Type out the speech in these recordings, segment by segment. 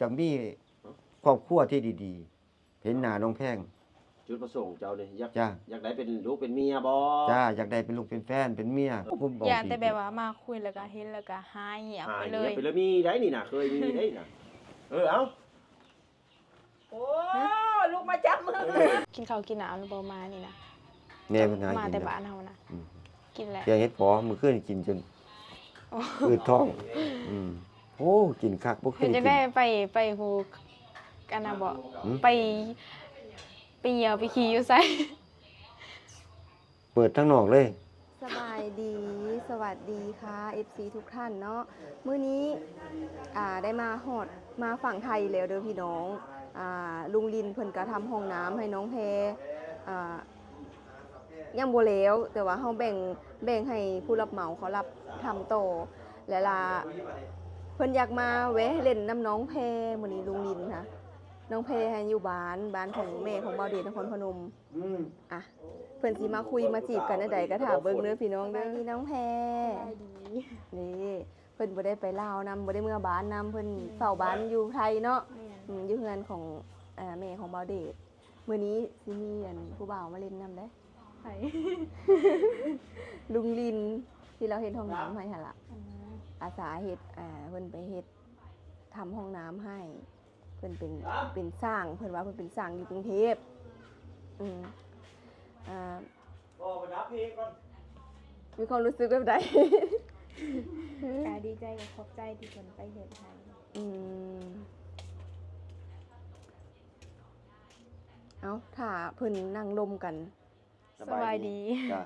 ຢາກມີຄອບຄົວທີ່ດີໆ ເຫັນໜ້ານ້ອງແພງ. ຈຸດປະສົງເຈົ້ານີ້ ຢາກ ຈ້າ ຢາກໄດ້ເປັນລູກເປັນເມຍບໍ່? ຈ້າ ຢາກໄດ້ເປັນລູກເປັນແຟນເປັນເມຍ. ໂອ້ ເວົ້າດີ ຢ້ານແຕ່ແບບວ່າມາຄຸຍແລ້ວກໍເຫັນແລ້ວກໍຫາຍງຽບໄປເລີຍ ຫາຍງຽບໄປເລີຍ. ມີໄດ໋ນີ້ນະ ເຄີຍມີໄດ໋ນະ. ເອີ ເອົ້າ ໂອ້ ລູກມາຈັບມື. ເອີ ກິນເຂົ້າກິນນ້ຳແລ້ວບໍ່ ມານີ້ນະ? ແມ່ເພິ່ນຫາ ມາແຕ່ບ້ານເຮົານະ. ອືມ ກິນແລ້ວ ແກງເຫັດເຜາະ ມື້ຄືນກິນຈົນ ໂອ້ ອືດທ້ອງ. ອືມ ໂອ້ ກິນຄັກ ບໍ່ເຄີຍກິນ. ເຮັດຈັ່ງໃດໄປ ໄປຮູ້ ອັນນັ້ນບໍ່? ຫືມ? ໄປ ໄປຍ່ຽວໄປຂີ້ຢູ່ໃສ? ເປີດທາງນອກເລີຍ. ສະບາຍດີ ສະຫວັດດີຄ່ະ ເອັຟຊີ ທຸກທ່ານເນາະ. ມື້ນີ້ ອ່າ ໄດ້ມາຮອດ ມາຝັ່ງໄທແລ້ວເດີພີ່ນ້ອງ. ອ່າ ລຸງລິນເພິ່ນກະທຳຫ້ອງນ້ຳໃຫ້ນ້ອງແພ ອ່າ ຍັງບໍ່ແລ້ວ ແຕ່ວ່າເຮົາແບ່ງ ແບ່ງໃຫ້ຜູ້ຮັບເໝົາເຂົາຮັບທຳຕໍ່ ແລະລະ ເພິ່ນຢາກມາແວ່ເລ່ນນຳນ້ອງແພ. ມື້ນີ້ລຸງລິນນະ ນ້ອງແພໃຫ້ຢູ່ບ້ານ ບ້ານຂອງແມ່ຂອງບ່າວເດດ ນະຄອນພະນົມ. ອືມ ອ່ະ ເພິ່ນຊິມາຄຸຍມາຈີບກັນແນວໃດກໍຖ້າເບິ່ງເດີພີ່ນ້ອງເດີ. ສະບາຍດີນ້ອງແພ. ສະບາຍດີ. ນີ້ ເພິ່ນບໍ່ໄດ້ໄປລາວນຳ ບໍ່ໄດ້ເມືອບ້ານນຳ ເພິ່ນ ແມ່ນ ເຝົ້າບ້ານຢູ່ໄທເນາະ. ແມ່ນ. ອືມ ຢູ່ເຮືອນຂອງ ເອີ ແມ່ຂອງບ່າວເດດ. ມື້ນີ້ຊິມີອັນຜູ້ບ່າວມາຫຼິ້ນນຳເດ້. ໃຜ? ລຸງລິນ ທີ່ລາວເຮັດຫ້ອງນ້ຳໃຫ້ຫັ້ນລະ. ອືມ ອາສາເຮັດ ເອີ ເພິ່ນໄປເຮັດ ທຳຫ້ອງນ້ຳໃຫ້. ເພິ່ນເປັນ ເປັນຊ່າງ ເພິ່ນວ່າເພິ່ນເປັນຊ່າງຢູ່ກຸງເທບ. ອືມ ອ່າ ມີຄວາມຮູ້ສຶກແບບໃດ? ກະດີໃຈ ກະຂອບໃຈທີ່ເພິ່ນໄປເຮັດໃຫ້. ອືມ ເອົ້າ ຖ້າເພິ່ນນັ່ງລົມກັນ. ສະບາຍດີ. ສະບາຍດີ. ຈ້າ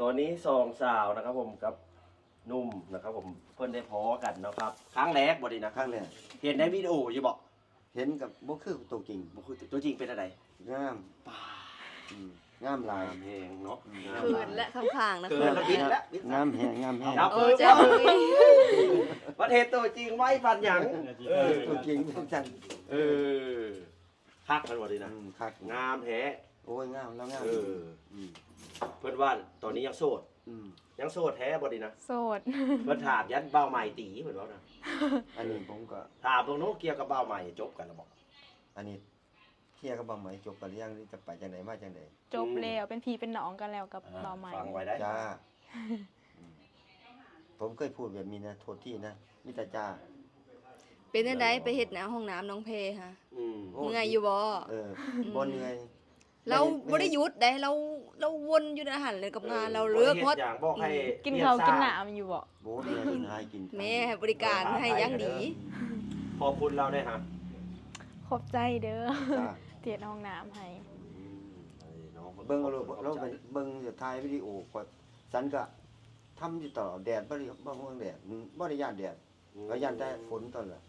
ຕອນນີ້ສອງສາວນະຄັບຜົມ ກັບໜຸ່ມນະຄັບຜົມ ເພິ່ນໄດ້ພໍ້ກັນເນາະຄັບ ຄັ້ງແລກບໍ່ນີ້ນະ? ຄັ້ງແລກ. ເຫັນໃນວິດີໂອຢູ່ບໍ່? ເຫັນກັບ ບໍ່ຄືຕົວຈິງ. ບໍ່ຄືຕົວຈິງ ເປັນອັນໃດ? ງາມ. ປ້າ ອືມ ງາມຫຼາຍ. ງາມແຮງເນາະ. ອືມ ງາມຫຼາຍ. ເຂີນແລະ ຂ້າງໆ ນະ ເຂີນລະບິດລະ ບິດລະ ງາມແຮງ ງາມແຮງ. ເອີ ເຈົ້າ ປະເທດຕົວຈິງໄວປານຫຍັງ. ເອີ ຕົວຈິງຈັ່ງຊັ້ນ. ເອີ ຄັກແມ່ນບໍ່ນີ້ນະ? ອືມ ຄັກ. ງາມແທ້. ໂອ້ຍ ງາມ ລາວງາມ. ເອີ ອືມ ເພິ່ນວ່າຕອນນີ້ຍັງໂສດ. ອືມ ຍັງໂສດແທ້ບໍ່ນີ້ນະ? ໂສດ. ເພິ່ນຖາມຢ້ານບ່າວໃໝ່ຕີ ເພິ່ນເວົ້ານະ. ອັນນີ້ຜົມກໍຖາມເບິ່ງເນາະ ກ່ຽວກັບບ່າວໃໝ່ ຈົບກັນແລ້ວບໍ່? ອັນນີ້ເຄຍກັບບ່າວໃໝ່ຈົບກັນຫຼືຍັງ ຫຼືຈະໄປຈັ່ງໃດມາຈັ່ງໃດ? ຈົບແລ້ວ ອືມ ເປັນພີ່ເປັນນ້ອງກັນແລ້ວກັບ ອໍ ບ່າວໃໝ່. ຟັງໄວ້ໄດ໋. ຈ້າ. ອືມ ຜົມເຄີຍພູດແບບນີ້ນະ ໂທດທີນະ ມີແຕ່ຈ້າ. ເປັນຈັ່ງໃດ ເອີ ໄປເຮັດໜ້າຫ້ອງນ້ຳນ້ອງແພຫະ? ອືມ ໂອ້ ເມື່ອຍຢູ່ບໍ່? ເອີ ອືມ ບໍ່ເມື່ອຍ. ລາວບໍ່ໄດ້ຢຸດໃດ໋ ລາວ ລາວວົນຢູ່ໃນຫັ້ນເລີຍກັບງານ ເອີ ລາວເລີກໝົດ. ບໍ່ໄດ້ເຮັດຫຍັງ ບໍ່ໃຫ້ ອືມ ກິນເຂົ້າກິນນ້ຳຢູ່ບໍ່? ບໍ່ ແມ່ກິນໃຫ້ກິນ ແມ່ໃຫ້ບໍລິການໃຫ້ຢ່າງດີ. ຂອບຄຸນລາວແດ່ຫະ. ຂອບໃຈເດີ ຈ້າ ທີ່ເຮັດຫ້ອງນ້ຳໃຫ້. ອືມ ເບິ່ງເອົາໂລດ ເຮົາເບິ່ງ ຖ່າຍວິດີໂອຂ້ອຍ ສັນກະທຳຢູ່ຕະຫຼອດ ແດດບໍ່ໄດ້ ບໍ່ເບິ່ງແດດ ບໍ່ໄດ້ຢ້ານແດດ ອືມ ກໍຢ້ານແຕ່ຝົນເທົ່ານັ້ນແຫຼະ.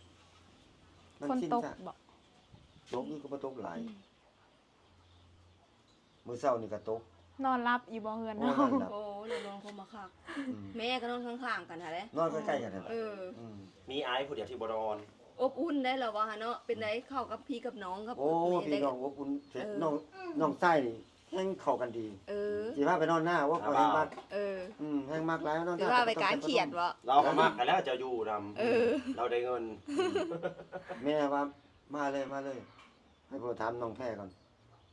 ມັນຊິນຊາ ຝົນຕົກບໍ່? ຕົກຢູ່ ກໍບໍ່ຕົກຫຼາຍ. ອືມ ມື້ເຊົ້ານີ້ກໍຕົກ. ນອນຫຼັບຢູ່ບໍ່ເຮືອນເຮົາ? ໂອ້ ນອນຫຼັບ. ໂອ້ ນອນຄົນລະຂ້າງ. ອືມ ແມ່ກໍນອນຂ້າງໆກັນຫັ້ນແຫຼະ ນອນໃກ້ໆກັນຫັ້ນແຫຼະ. ເອີ ອືມ ມີອ້າຍຜູ້ດຽວທີ່ບໍ່ນອນ. ອົບອຸ່ນໄດ໋ລະວ່າຫັ້ນເນາະ. ເປັນໃດ ອືມ ເຂົ້າກັບພີ່ກັບນ້ອງ ກັບ ໂອ້ ພີ່ນ້ອງອົບອຸ່ນ. ເອີ ນ້ອງ ນ້ອງຊາຍນີ້ແຮ່ງເຂົ້າກັນດີ. ເອີ ຊິພາໄປນອນນາ ໂອ້ ຂ້ອຍແຮ່ງມັກ. ເອີ ອືມ ແຮ່ງມັກຫຼາຍ ນອນນາ. ຊິພາໄປການຂຽດບໍ່? ລາວກໍມັກຫັ້ນແຫຼະ ເຈົ້າຢູ່ນຳ. ເອີ ລາວໄດ້ເງິນ. ແມ່ວ່າ ມາເລີຍ ມາເລີຍ ໃຫ້ພໍ່ຖາມນ້ອງແພກ່ອນ.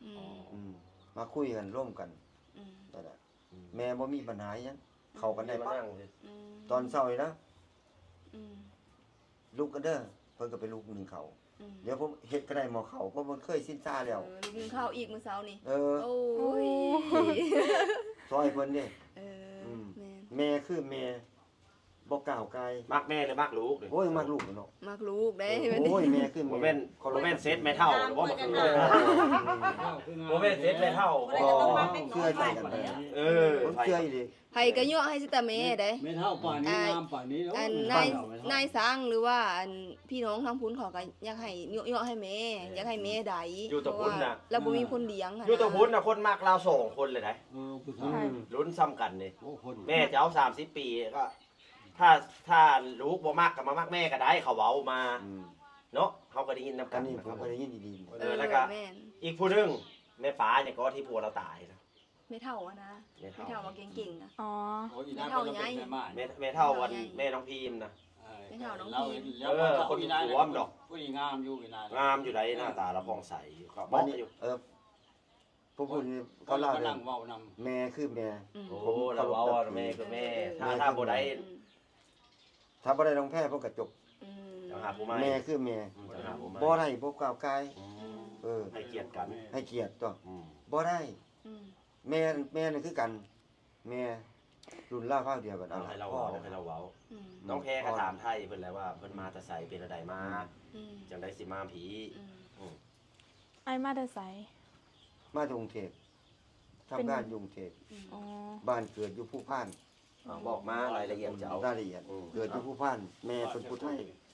ອືມ ອືມ ມາຄຸຍກັນ ລົມກັນ. ອືມ ນັ້ນແຫຼະ. ອືມ ແມ່ບໍ່ມີບັນຫາຫຍັງ ເຂົ້າກັນໄດ້ປະ. ອືມ ຕອນເຊົ້ານີ້ນະ. ອືມ ລຸກກັນເດີ ເພິ່ນກໍໄປລຸກໜຶ້ງເຂົ້າ. ອືມ ດຽວຜົມເຮັດກໍໄດ້ໝໍ້ເຂົ້າ ເພາະມັນເຄີຍຊິນຊາແລ້ວ. ເອີ ລຸກໜຶ້ງເຂົ້າອີກມື້ເຊົ້ານີ້. ເອີ ໂອ້ຍ ຊ່ອຍເພິ່ນເດ້. ເອີ ອືມ ແມ່ນ ແມ່ຄືແມ່ ບໍ່ກ້າວກ່າຍ. ມັກແມ່ຫຼືມັກລູກ? ໂອ້ຍ ມັກລູກເນາະ. ມັກລູກເດ້. ໂອ້ຍ ແມ່ຄືແມ່. ບໍ່ແມ່ນ ບໍ່ແມ່ນເສັດແມ່ເຖົ້າບໍ່? ບໍ່ແມ່ນເສັດແມ່ເຖົ້າ. ບໍ່ ເຊື່ອໃຈກັນໄປ. ເອີ ເຊື່ອອີ່ຫຼີ. ໃຜກໍຍົວະໃຫ້ຊິແຕ່ແມ່ເດ້. ແມ່ເຖົ້າປານນີ້ ງາມປານນີ້. ອັນນາຍ ນາຍຊ່າງ ຫຼືວ່າອັນພີ່ນ້ອງທາງພຸ້ນເຂົາກໍຢາກໃຫ້ຍົວະໃຫ້ແມ່ ຢາກໃຫ້ແມ່ໄດ້ ຢູ່ຕະພຸ້ນນະ. ລາວບໍ່ມີຄົນລ້ຽງ. ຢູ່ຕະພຸ້ນນະ ຄົນມັກລາວສອງຄົນເລີຍໄດ໋. ເອີ ຜູ້ຊາຍ ລຸ້ນຊ່ຳກັນເດ້. ແມ່ເຈົ້າສາມສິບປີ ກໍ ຖ້າ ຖ້າລູກບໍ່ມັກກໍມາມັກແມ່ກໍໄດ້ ເຂົາເວົ້າມາ. ອືມ ເນາະ ເຮົາກໍໄດ້ຍິນນຳກັນ. ອັນນີ້ຜົມກໍໄດ້ຍິນດີໆ. ເອີ ແລ້ວກໍ ເອີ ແມ່ນ ອີກຜູ້ໜຶ່ງ ແມ່ປ້າຫຍັງກໍທີ່ຜົວລາວຕາຍນະ. ແມ່ເຖົ້າຫັ້ນນະ. ແມ່ເຖົ້າ ແມ່ເຖົ້າວ່າເກັ່ງໆນະ. ອໍ ແມ່ເຖົ້າໃຫຍ່. ແມ່ ແມ່ເຖົ້າອັນ ແມ່ນ້ອງພີມນະ. ແມ່ເຖົ້ານ້ອງ ລາວ ພີ ເຫັນແລ້ວ ເອີ ຄົນຂວມດອກ ຜູ້ນີ້ງາມຢູ່ ງາມຢູ່ໃດ ໜ້າຕາລາວຜ່ອງໃສ ກໍເໝາະຢູ່ ເອີ ຜູ້ ຜູ້ນີ້ເຂົາເລົ່າ ແມ່ຄືແມ່ ອືມ ໂອ້ ລາວເວົ້າວ່າແມ່ຄືແມ່ ຖ້າ ຖ້າບໍ່ໄດ້ ອືມ ຖ້າບໍ່ໄດ້ນ້ອງແພ ເພິ່ນກະຈົບ ອືມ ຕ້ອງຫາຜູ້ໃໝ່ ແມ່ຄືແມ່ ອືມ ຕ້ອງຫາຜູ້ໃໝ່ ບໍ່ໄດ້ ບໍ່ກ້າວກ່າຍ ອືມ ເອີ ໃຫ້ກຽດກັນ ໃຫ້ກຽດຕົວະ ອືມ ບໍ່ໄດ້ ອືມ ແມ່ ແມ່ນີ້ຄືກັນ ແມ່ລຸ້ນລາວຄາວດຽວກັນ ເອົາ ໃຫ້ລາວເວົ້າ ໃຫ້ລາວເວົ້າ ອືມ ນ້ອງແພກໍຖາມໄຖ່ເພິ່ນແຫຼະວ່າ ເພິ່ນມາແຕ່ໃສ ເປັນແນວໃດມາ ອືມ ຈັ່ງໃດຊິມາພີ້ ອືມ ອືມ ອ້າຍມາແຕ່ໃສ? ມາຈາກກຸງເທບ ທຳງານຢູ່ກຸງເທບ ອືມ ອໍ ບ້ານເກີດຢູ່ພູພານ ເອົາ ບອກມາລາຍລະອຽດເຈົ້າ ລາຍລະອຽດ ອືມ ເກີດຢູ່ພູພານ ແມ່ເພິ່ນຜູ້ໄທ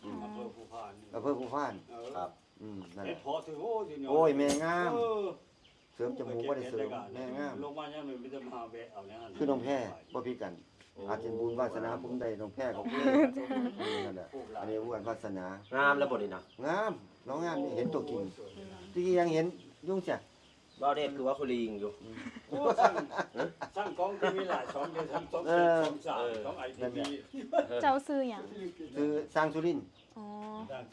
ອືມ ອຳເພີພູພານ ອຳເພີພູພານ ເອີ ຄັບ ອືມ ນັ້ນແຫຼະ ໂອ້ຍ ແມ່ງາມ ເອີ ເສີມຈະມູກບໍ່ໄດ້ເສີມ ແມ່ງາມ ລົງມາຍາມນີ້ມີແຕ່ມາແວະເອົາແນວນັ້ນ ຄືນ້ອງແພ ບໍ່ຜິດກັນ ໂອ້ ອາດຈະບຸນວາສະໜາບຸນໄດ້ນ້ອງແພກໍຄື ນັ້ນແຫຼະ ອັນນີ້ອວດວາສະໜາ ງາມແລ້ວບໍ່ນີ້ນະ ງາມ ລາວງາມນີ້ ເຫັນຕົວຈິງ ໂອ້ຍ ແຕ່ກີ້ຍັງເຫັນຢູ່ຈັ່ງຊີ້ ບ່າວເດດຄືວ່າຜູ້ລີງຢູ່ ອືມ ໂອ້ ຊ່າງ ຮະ ຊ່າງກ້ອງຄືມີຫຼາຍຊ່ອງເດ້ ຊ່າງ ເອີ ຊ່ອງສາມ ເອີ ຊ່ອງໄອທີວີ ນັ້ນແຫຼະ ເຈົ້າຊື່ຫຍັງ? ຊື່ ຊ່າງສຸລິນ ອໍ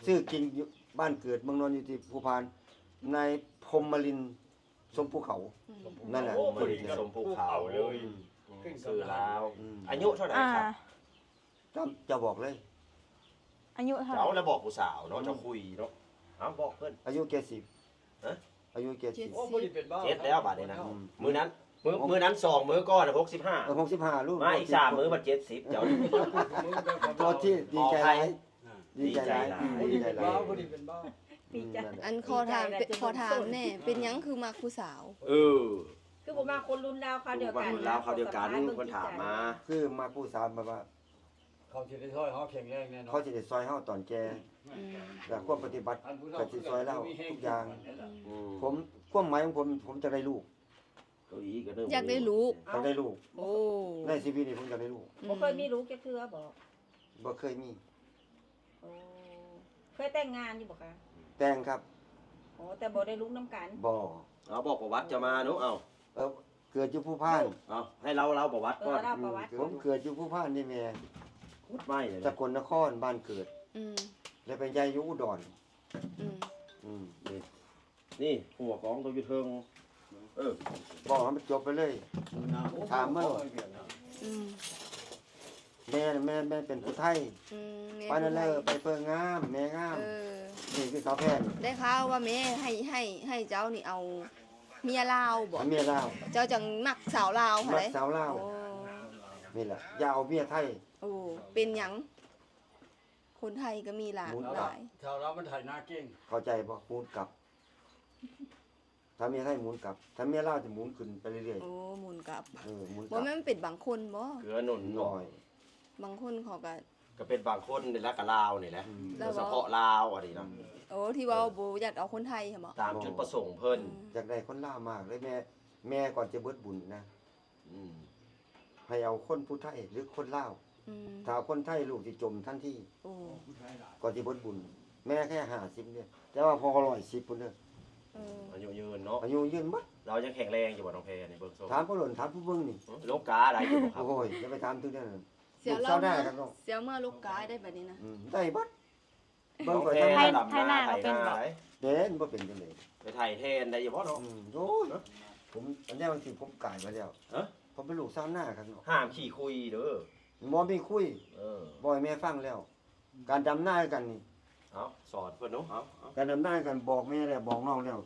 ຊື່ຈິງຢູ່ບ້ານເກີດເມືອງນອນ ຢູ່ທີ່ພູພານ ນາຍພົມມະລິນ ຊົມພູເຂົາ ອືມ ນັ້ນແຫຼະ ໂອ້ ມະລິນຊົມພູເຂົາ ອືມ ຊື່ລາວ ອືມ ອາຍຸເທົ່າໃດຄັບ? ອ່າ ເຈົ້າ ເຈົ້າບອກເລີຍ ອາຍຸເທົ່າໃດ? ເຈົ້າລະບອກຜູ້ສາວເນາະ ອືມ ເຈົ້າຄຸຍເນາະ ເອົາ ບອກເພິ່ນ ອາຍຸເຈັດສິບ ຮະ? ອາຍຸເຈັດສິບ ໂອ້ ບໍ່ໄດ້ເປັນບ້າ ເຈັດແລ້ວບາດນີ້ນະ ອືມ ມື້ນັ້ນ ມື້ ມື້ນັ້ນສອງມື້ກ່ອນ ຫົກສິບຫ້າ ເອີ ຫົກສິບຫ້າ ລູກ ມາອີກສາມມື້ບັດເຈັດສິບ ເຈົ້າ ໂທດທີ ດີໃຈຫຼາຍ ດີໃຈຫຼາຍ ດີໃຈຫຼາຍ ບໍ່ໄດ້ເປັນບ້າ ບໍ່ໄດ້ເປັນບ້າ ອືມ ອັນຂໍຖາມ ຂໍຖາມແດ່ ເປັນຫຍັງຄືມັກຜູ້ສາວ? ເອີ ຄືບໍ່ມັກຄົນລຸ້ນລາວຄາວດຽວກັນ ລຸ້ນລາວຄາວດຽວກັນ ເພິ່ນຖາມມາ ຄືມັກຜູ້ສາວແບບວ່າ ເຂົາຊິໄດ້ຊ່ອຍເຮົາແຂງແຮງແນ່ນອນ ເຂົາຊິໄດ້ຊ່ອຍເຮົາຕອນແກ່ ອືມ ແລະ ຄວາມປະຕິບັດກໍຊິຊ່ອຍລາວທຸກຢ່າງ ອືມ ອືມ ຜົມ ຄວາມໝາຍຂອງຜົມ ຜົມຈະໄດ້ລູກ ເກົ້າອີກະເດີ ຢາກໄດ້ລູກ ຢາກໄດ້ລູກ ໂອ້ ໃນຊີວິດນີ້ຜົມຢາກໄດ້ລູກ ອືມ ບໍ່ເຄີຍມີລູກຈັກເທື່ອບໍ? ບໍ່ເຄີຍມີ ໂອ້ ເຄີຍແຕ່ງງານຢູ່ບໍຄະ? ແຕ່ງຄັບ ໂອ້ ແຕ່ບໍ່ໄດ້ລູກນຳກັນ ບໍ່ ເອົາ ບອກປະຫວັດຈະມາເນາະ ເອົາ ເອີ ເກີດຢູ່ພູພານ ເອົາ ໃຫ້ເລົ່າ ເລົ່າປະຫວັດກ່ອນ ເອີ ເລົ່າປະຫວັດ ອືມ ຜົມເກີດຢູ່ພູພານນີ້ແມ່ ຂຸດໄມ້ເລີຍ ສະກົນນະຄອນ ບ້ານເກີດ ອືມ ແລ້ວໄປໃຫຍ່ຢູ່ອຸດອນ ອືມ ອືມ ນີ້ ນີ້ ຫົວກອງຕົວຢູ່ເທິງ ເອີ ບອກໃຫ້ມັນຈົບໄປເລີຍ ຖາມມາໂລດ ອືມ ແມ່ ແມ່ ແມ່ເປັນຜູ້ໄທ ອືມ ແມ່ ໄປນັ້ນເລີຍ ໄປເປີງງາມ ແມ່ງາມ ເອີ ນີ້ຄືສາວແພງ ໄດ້ຂ່າວວ່າແມ່ໃຫ້ ໃຫ້ ໃຫ້ເຈົ້ານີ້ເອົາເມຍລາວບໍ? ເອົາເມຍລາວ ເຈົ້າຈັ່ງມັກສາວລາວຫັ້ນເດ ມັກສາວລາວ ໂອ້ ນີ້ແຫຼະ ຢ່າເອົາເມຍໄທ ໂອ້ ເປັນຫຍັງ? ຄົນໄທກໍມີຫຼາຍ ໝູນກັບ ຫຼາຍ ຊາວລາວມັນໄຖນາເກັ່ງ ເຂົ້າໃຈບໍ່? ໝູນກັບ ຖ້າເມຍໄທໝູນກັບ ຖ້າເມຍລາວຈະໝູນຂຶ້ນໄປເລື້ອຍໆ ໂອ້ ໝູນກັບ ເອີ ໝູນກັບ ບໍ່ແມ່ນເປັນບາງຄົນບໍ? ເກືອໜູນໜ້ອຍ ບາງຄົນເຂົາກໍ ກໍເປັນບາງຄົນນີ້ແຫຼະ ກໍລາວນີ້ແຫຼະ ອືມ ໂດຍສະເພາະລາວອັນນີ້ນະ ອືມ ໂອ້ ທີ່ເວົ້າບໍ່ຢາກເອົາຄົນໄທຫັ້ນບໍ? ຕາມຈຸດປະສົງເພິ່ນ ອືມ ຢາກໄດ້ຄົນລາວມາກເລີຍ ແມ່ ແມ່ກ່ອນຈະເບິດບຸນນະ ອືມ ໃຫ້ເອົາຄົນຜູ້ໄທ ຫຼື ຄົນລາວ ອືມ ຖ້າເອົາຄົນໄທ ລູກຊິຈົມທັນທີ ໂອ້ ກ່ອນຊິເບິດບຸນ ແມ່ແຄ່ຫ້າສິບເດ້ ແຕ່ວ່າພໍ່ຮ້ອຍສິບພຸ້ນເດີ ເອີ ອາຍຸຍືນເນາະ ອາຍຸຍືນໝົດ ລາວຍັງແຂງແຮງຢູ່ບໍ່ ນ້ອງແພ? ນີ້ເບິ່ງຊົມ ຖາມຜູ້ຫຼ້ນ ຖາມຜູ້ເບິ່ງນີ້ ອືມ ລົງກາໄດ້ຢູ່ບໍ່ຄັບ? ໂອ້ຍ ຢ່າໄປຖາມເຖິງແນວນັ້ນ ສຽວເລົ່າເນາະ ສຽວເມື່ອລົກກາໄດ້ບາດນີ້ນະ ອືມ ໄດ້ເບິດ ເບິ່ງໄປ ໄຖນາກໍເປັນບໍ່? ເປັນ ບໍ່ເປັນຈັ່ງໃດ ໄປໄຖແທນໄດ້ຢູ່ບໍ່ເນາະ? ອືມ ໂອ້ຍ ເນາະ ຜົມ ອັນນີ້ບາງທີຜົມກາຍມາແລ້ວ ຮະ ຜົມເປັນລູກຊາວນາຄັກເນາະ ຫ້າມຂີ້ຄຸຍເດີ ບໍ່ມີຄຸຍ ເອີ ບໍ່ໃຫ້ແມ່ຟັງແລ້ວ ການດຳນາຄືກັນນີ້ ເອົາ ສອນເພິ່ນເນາະ ເອົາ ເອົາ ການດຳນາຄືກັນ ບອກແມ່ແລ້ວ ບອກນ້ອງແລ້ວ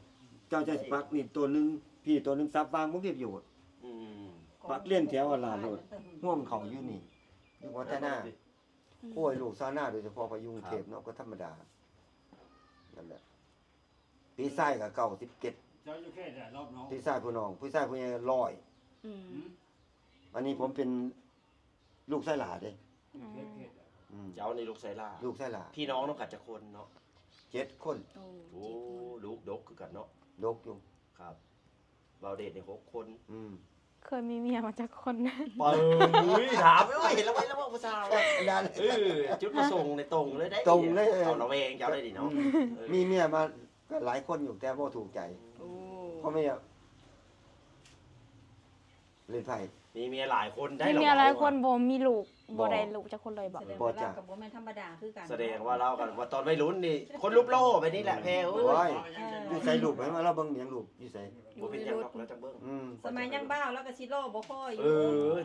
ເຈົ້າຈະປັກນີ້ໂຕໜຶ່ງ ພີ້ໂຕໜຶ່ງ ສັບຟາງບໍ່ມີປະໂຫຍດ ອືມ ປັກລຽນແຖວອັນລະໂລດ ຮ່ວມເຂົ້າຢູ່ນີ້ ຢູ່ພັດທະນາ ອືມ ໂອ້ຍ ລູກຊາວນາ ໂດຍສະເພາະພາກຢູ່ກຸງເທບເນາະ ກໍທຳມະດາ ນັ້ນແຫຼະ ພີ່ຊາຍກໍເກົ້າສິບເຈັດ ເຈົ້າຢູ່ເຂດໃດລອບນອກ? ພີ່ຊາຍຜູ້ນ້ອງ ຜູ້ຊາຍຜູ້ໃຫຍ່ຮ້ອຍ ອືມ ອັນນີ້ຜົມເປັນລູກຊາຍຫຼ້າເດ້ ອືມ ອືມ ເຈົ້ານີ້ລູກຊາຍຫຼ້າ ລູກຊາຍຫຼ້າ ພີ່ນ້ອງນຳກັນຈັກຄົນເນາະ? ເຈັດຄົນ ໂອ້ ໂອ້ ເຈັດຄົນ ລູກດົກຄືກັນເນາະ ດົກຢູ່ ຄັບ ບ່າວເດດນີ້ຫົກຄົນ ອືມ ເຄີຍມີເມຍມາຈັກຄົນ? ເປີຍ ຖາມ ເອີຍ ເຫັນແລ້ວ ເຫັນແລ້ວ ຜູ້ສາວ ເອີ ຈຸດປະສົງນີ້ຕົງເລີຍເດ້ ຕົງເລີຍ ເອົາລະແວງເຈົ້າໄດ້ນີ້ເນາະ ອືມ ເອີ ມີເມຍມາກໍຫຼາຍຄົນຢູ່ ແຕ່ບໍ່ຖືກໃຈ ໂອ້ ເພາະເມຍ ເຫຼັ້ນໄພ ມີເມຍຫຼາຍຄົນໄດ້ ມີເມຍຫຼາຍຄົນ ບໍ່ມີລູກ ບໍ່ໄດ້ລູກຈັກຄົນເລີຍບໍ? ສະແດງວ່າລາວກໍບໍ່ແມ່ນທຳມະດາຄືກັນ. ສະແດງວ່າລາວກໍວ່າຕອນໄວລຸ້ນນີ້ ຄົນຮູບຫຼໍ່ແບບນີ້ແຫຼະແພ. ໂອ້ຍ ຢູ່ໃສຮູບ ໃຫ້ມາລາວເບິ່ງຫຍັງ ຮູບຢູ່ໃສ? ບໍ່ເປັນຫຍັງດອກ ລາວຈັກເບິ່ງ. ອືມ ສະໄໝຍັງບ່າວລາວກໍຊິຫຼໍ່ບໍ່ພໍຢູ່. ເອີ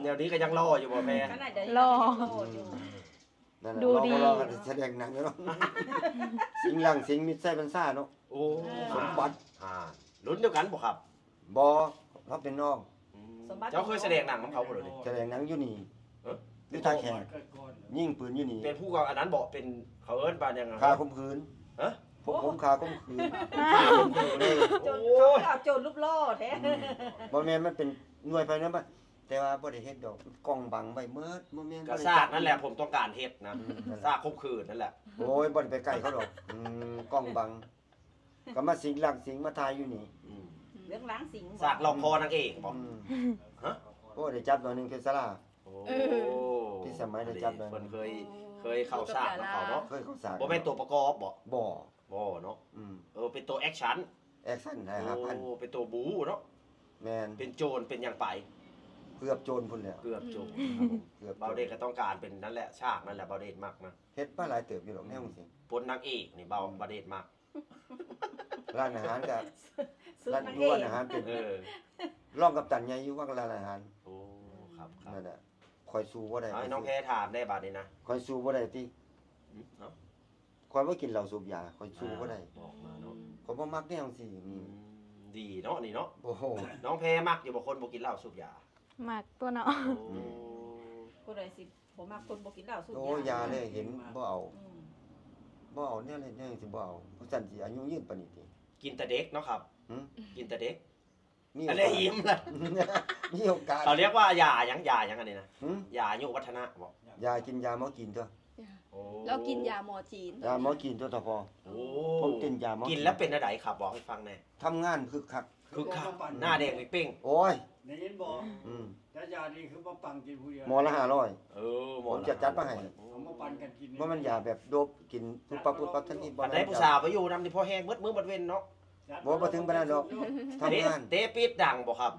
ແນວນີ້ກໍຍັງຫຼໍ່ຢູ່ບໍ່ແພ? ຂະໜາດດຽວນີ້ກໍຍັງຫຼໍ່ຢູ່. ນັ້ນແຫຼະ ລໍ່ດີ ສະແດງໜັງເນາະ ສິງຫຼັງສິງ ມິດໄຊບັນຊາເນາະ. ໂອ້ ສົມບັດ ອ່າ ລຸ້ນດຽວກັນບໍ່ຄັບ? ບໍ່ ເຮົາເປັນນ້ອງ. ອືມ ສົມບັດ ເຈົ້າເຄີຍສະແດງໜັງນຳເຂົາບໍ່? ສະແດງໜັງຢູ່ນີ້. ເອີ ຢູ່ທ່າແຂກ ຍິງປືນຢູ່ນີ້. ເປັນຜູ້ ອັນນັ້ນບໍ່? ເປັນ ເຂົາເອີ້ນວ່າຫຍັງ? ຂ້າຂົ່ມຂືນ. ຮະ? ພວກຜົມຂ້າຂົ່ມຂືນ. ຂ້າຂົ່ມຂືນເລີຍ. ໂຈນ ໂອ້ຍ ເຂົາເອົາໂຈນຮູບຫຼໍ່ແທ້. ອືມ ບໍ່ແມ່ນ ມັນເປັນໜ່ວຍໄພໃນບ້ານ ແຕ່ວ່າບໍ່ໄດ້ເຮັດດອກ ກ້ອງບັງໄວ້ໝົດ. ບໍ່ແມ່ນ ກໍຊາກນັ້ນແຫຼະ ຜົມຕ້ອງການເຮັດນະ. ອືມ ນັ້ນແຫຼະ ຊາກຂົ່ມຂືນນັ້ນແຫຼະ. ໂອ້ຍ ບໍ່ໄດ້ໄປໃກ້ເຂົາດອກ. ອືມ ກ້ອງບັງ ກໍມາສິງຫຼັງສິງ ມາຖ່າຍຢູ່ນີ້. ອືມ ເລື່ອງຫຼັງສິງ ຊາກລອກຄໍນາງເອກບໍ? ອືມ ຮະ? ໂອ້ ໄດ້ຈັບໜ້ອຍໜຶ່ງ ເພັດສາລາ. ໂອ້ ເອີ ພິດສະໄໝໄດ້ຈັບໜ້ອຍໜຶ່ງ. ເພິ່ນເຄີຍ ເຄີຍເຂົ້າສາກນຳເຂົາເນາະ. ເຄີຍເຂົ້າສາກ ບໍ່ແມ່ນຕົວປະກອບບໍ? ບໍ່ ບໍ່ເນາະ. ອືມ ເອີ ເປັນຕົວແອັກຊັນ. ແອັກຊັນໄດ້ຫ້າພັນ. ໂອ້ ເປັນຕົວບູເນາະ. ແມ່ນ ເປັນໂຈນເປັນຫຍັງໄປ. ເກືອບໂຈນພຸ້ນແຫຼະ ເກືອບໂຈນ. ອືມ ເກືອບໂຈນ. ບ່າວເດດກໍຕ້ອງການເປັນນັ້ນແຫຼະ ສາກນັ້ນແຫຼະ ບ່າວເດດມັກນະ. ເຮັດມາຫຼາຍເຕີບຢູ່ດອກແນວຈັ່ງຊີ້ ປົນນາງເອກນີ້ ບ່າວ ອືມ ບ່າວເດດມັກ. ຮ້ານອາຫານກໍ ຢູ່ຮ້ານອາຫານເປັນ ເອີ ຮອງກັບຕັນໃຫຍ່ຢູ່ວ່າງຮ້ານອາຫານ. ໂອ້ ຄັບໆ ນັ້ນແຫຼະ ຂ້ອຍສູ້ບໍ່ໄດ້. ເອົາ ໃຫ້ນ້ອງແພຖາມແດ່ບາດນີ້ນະ. ຂ້ອຍສູ້ບໍ່ໄດ້ຕິ? ອືມ ເອົາ ຂ້ອຍບໍ່ກິນເຫຼົ້າສູບຢາ ຂ້ອຍສູ້ບໍ່ໄດ້. ອືມ ບອກມາເນາະ ຂ້ອຍບໍ່ມັກແນວຈັ່ງຊີ້. ອືມ ອືມ ດີເນາະນີ້ເນາະ. ໂອ້ໂຫ ນ້ອງແພມັກຢູ່ບໍ່ ຄົນບໍ່ກິນເຫຼົ້າສູບຢາ? ມັກຕົວະເນາະ. ໂອ້ ອືມ ຜູ້ໃດຊິບໍ່ມັກຄົນບໍ່ກິນເຫຼົ້າສູບຢາ? ໂອ້ ຢ່າເລີຍ ເຫັນບໍ່ເອົາ. ອືມ ບໍ່ເອົາແນວໃດແນວຫຍັງຊິບໍ່ເອົາ ຈັ່ງຊັ້ນຊິອາຍຸຍືນປານນີ້ຕິ? ກິນແຕ່ເດັກເນາະຄັບ. ຫື? ກິນແຕ່ເດັກ. ມີໂອກາດ ອັນນີ້ອີ່ມລະ ມີໂອກາດ. ເຂົາຮຽກວ່າຢາຫຍັງ? ຢາຫຍັງອັນນີ້ນະ? ຫື? ຢາອາຍຸວັດທະນະບໍ? ຢາກິນຢາໝໍຈີນຕົວະ. ໂອ້ ລາວກິນຢາໝໍຈີນ ຢາໝໍຈີນຕົວະ ສະເພາະ. ໂອ້ ຜົມກິນຢາໝໍຈີນ. ກິນແລ້ວເປັນແນວໃດຄັບ? ບອກໃຫ້ຟັງແດ່. ທຳງານຄຶກຄັກ ຄຶກຄັກ ໜ້າແດງເປັງໆ. ໂອ້ຍ ໄດ້ຍິນບໍ່? ອືມ ແຕ່ຢານີ້ຄືມາປັນກິນຜູ້ດຽວ ໝໍລະຫ້າຮ້ອຍ. ເອີ ໝໍ ຜົມຈະຈັດມາໃຫ້. ເອົາມາປັນກັນກິນ. ບໍ່ແມ່ນຢາແບບໂດບກິນປຸບປັບປຸບປັບທັນທີ. ບໍ່ແມ່ນ. ຄັນໄດ້ຜູ້ສາວໄປຢູ່ນຳນີ້ ພໍແຮງເບິດມື້ເບິດເວັນເນາະ. ບໍ່ ບໍ່ເຖິງປານນັ້ນດອກ. ທຳງານ. ເຕະ ເຕະປິດດັງບໍ່ຄັບ?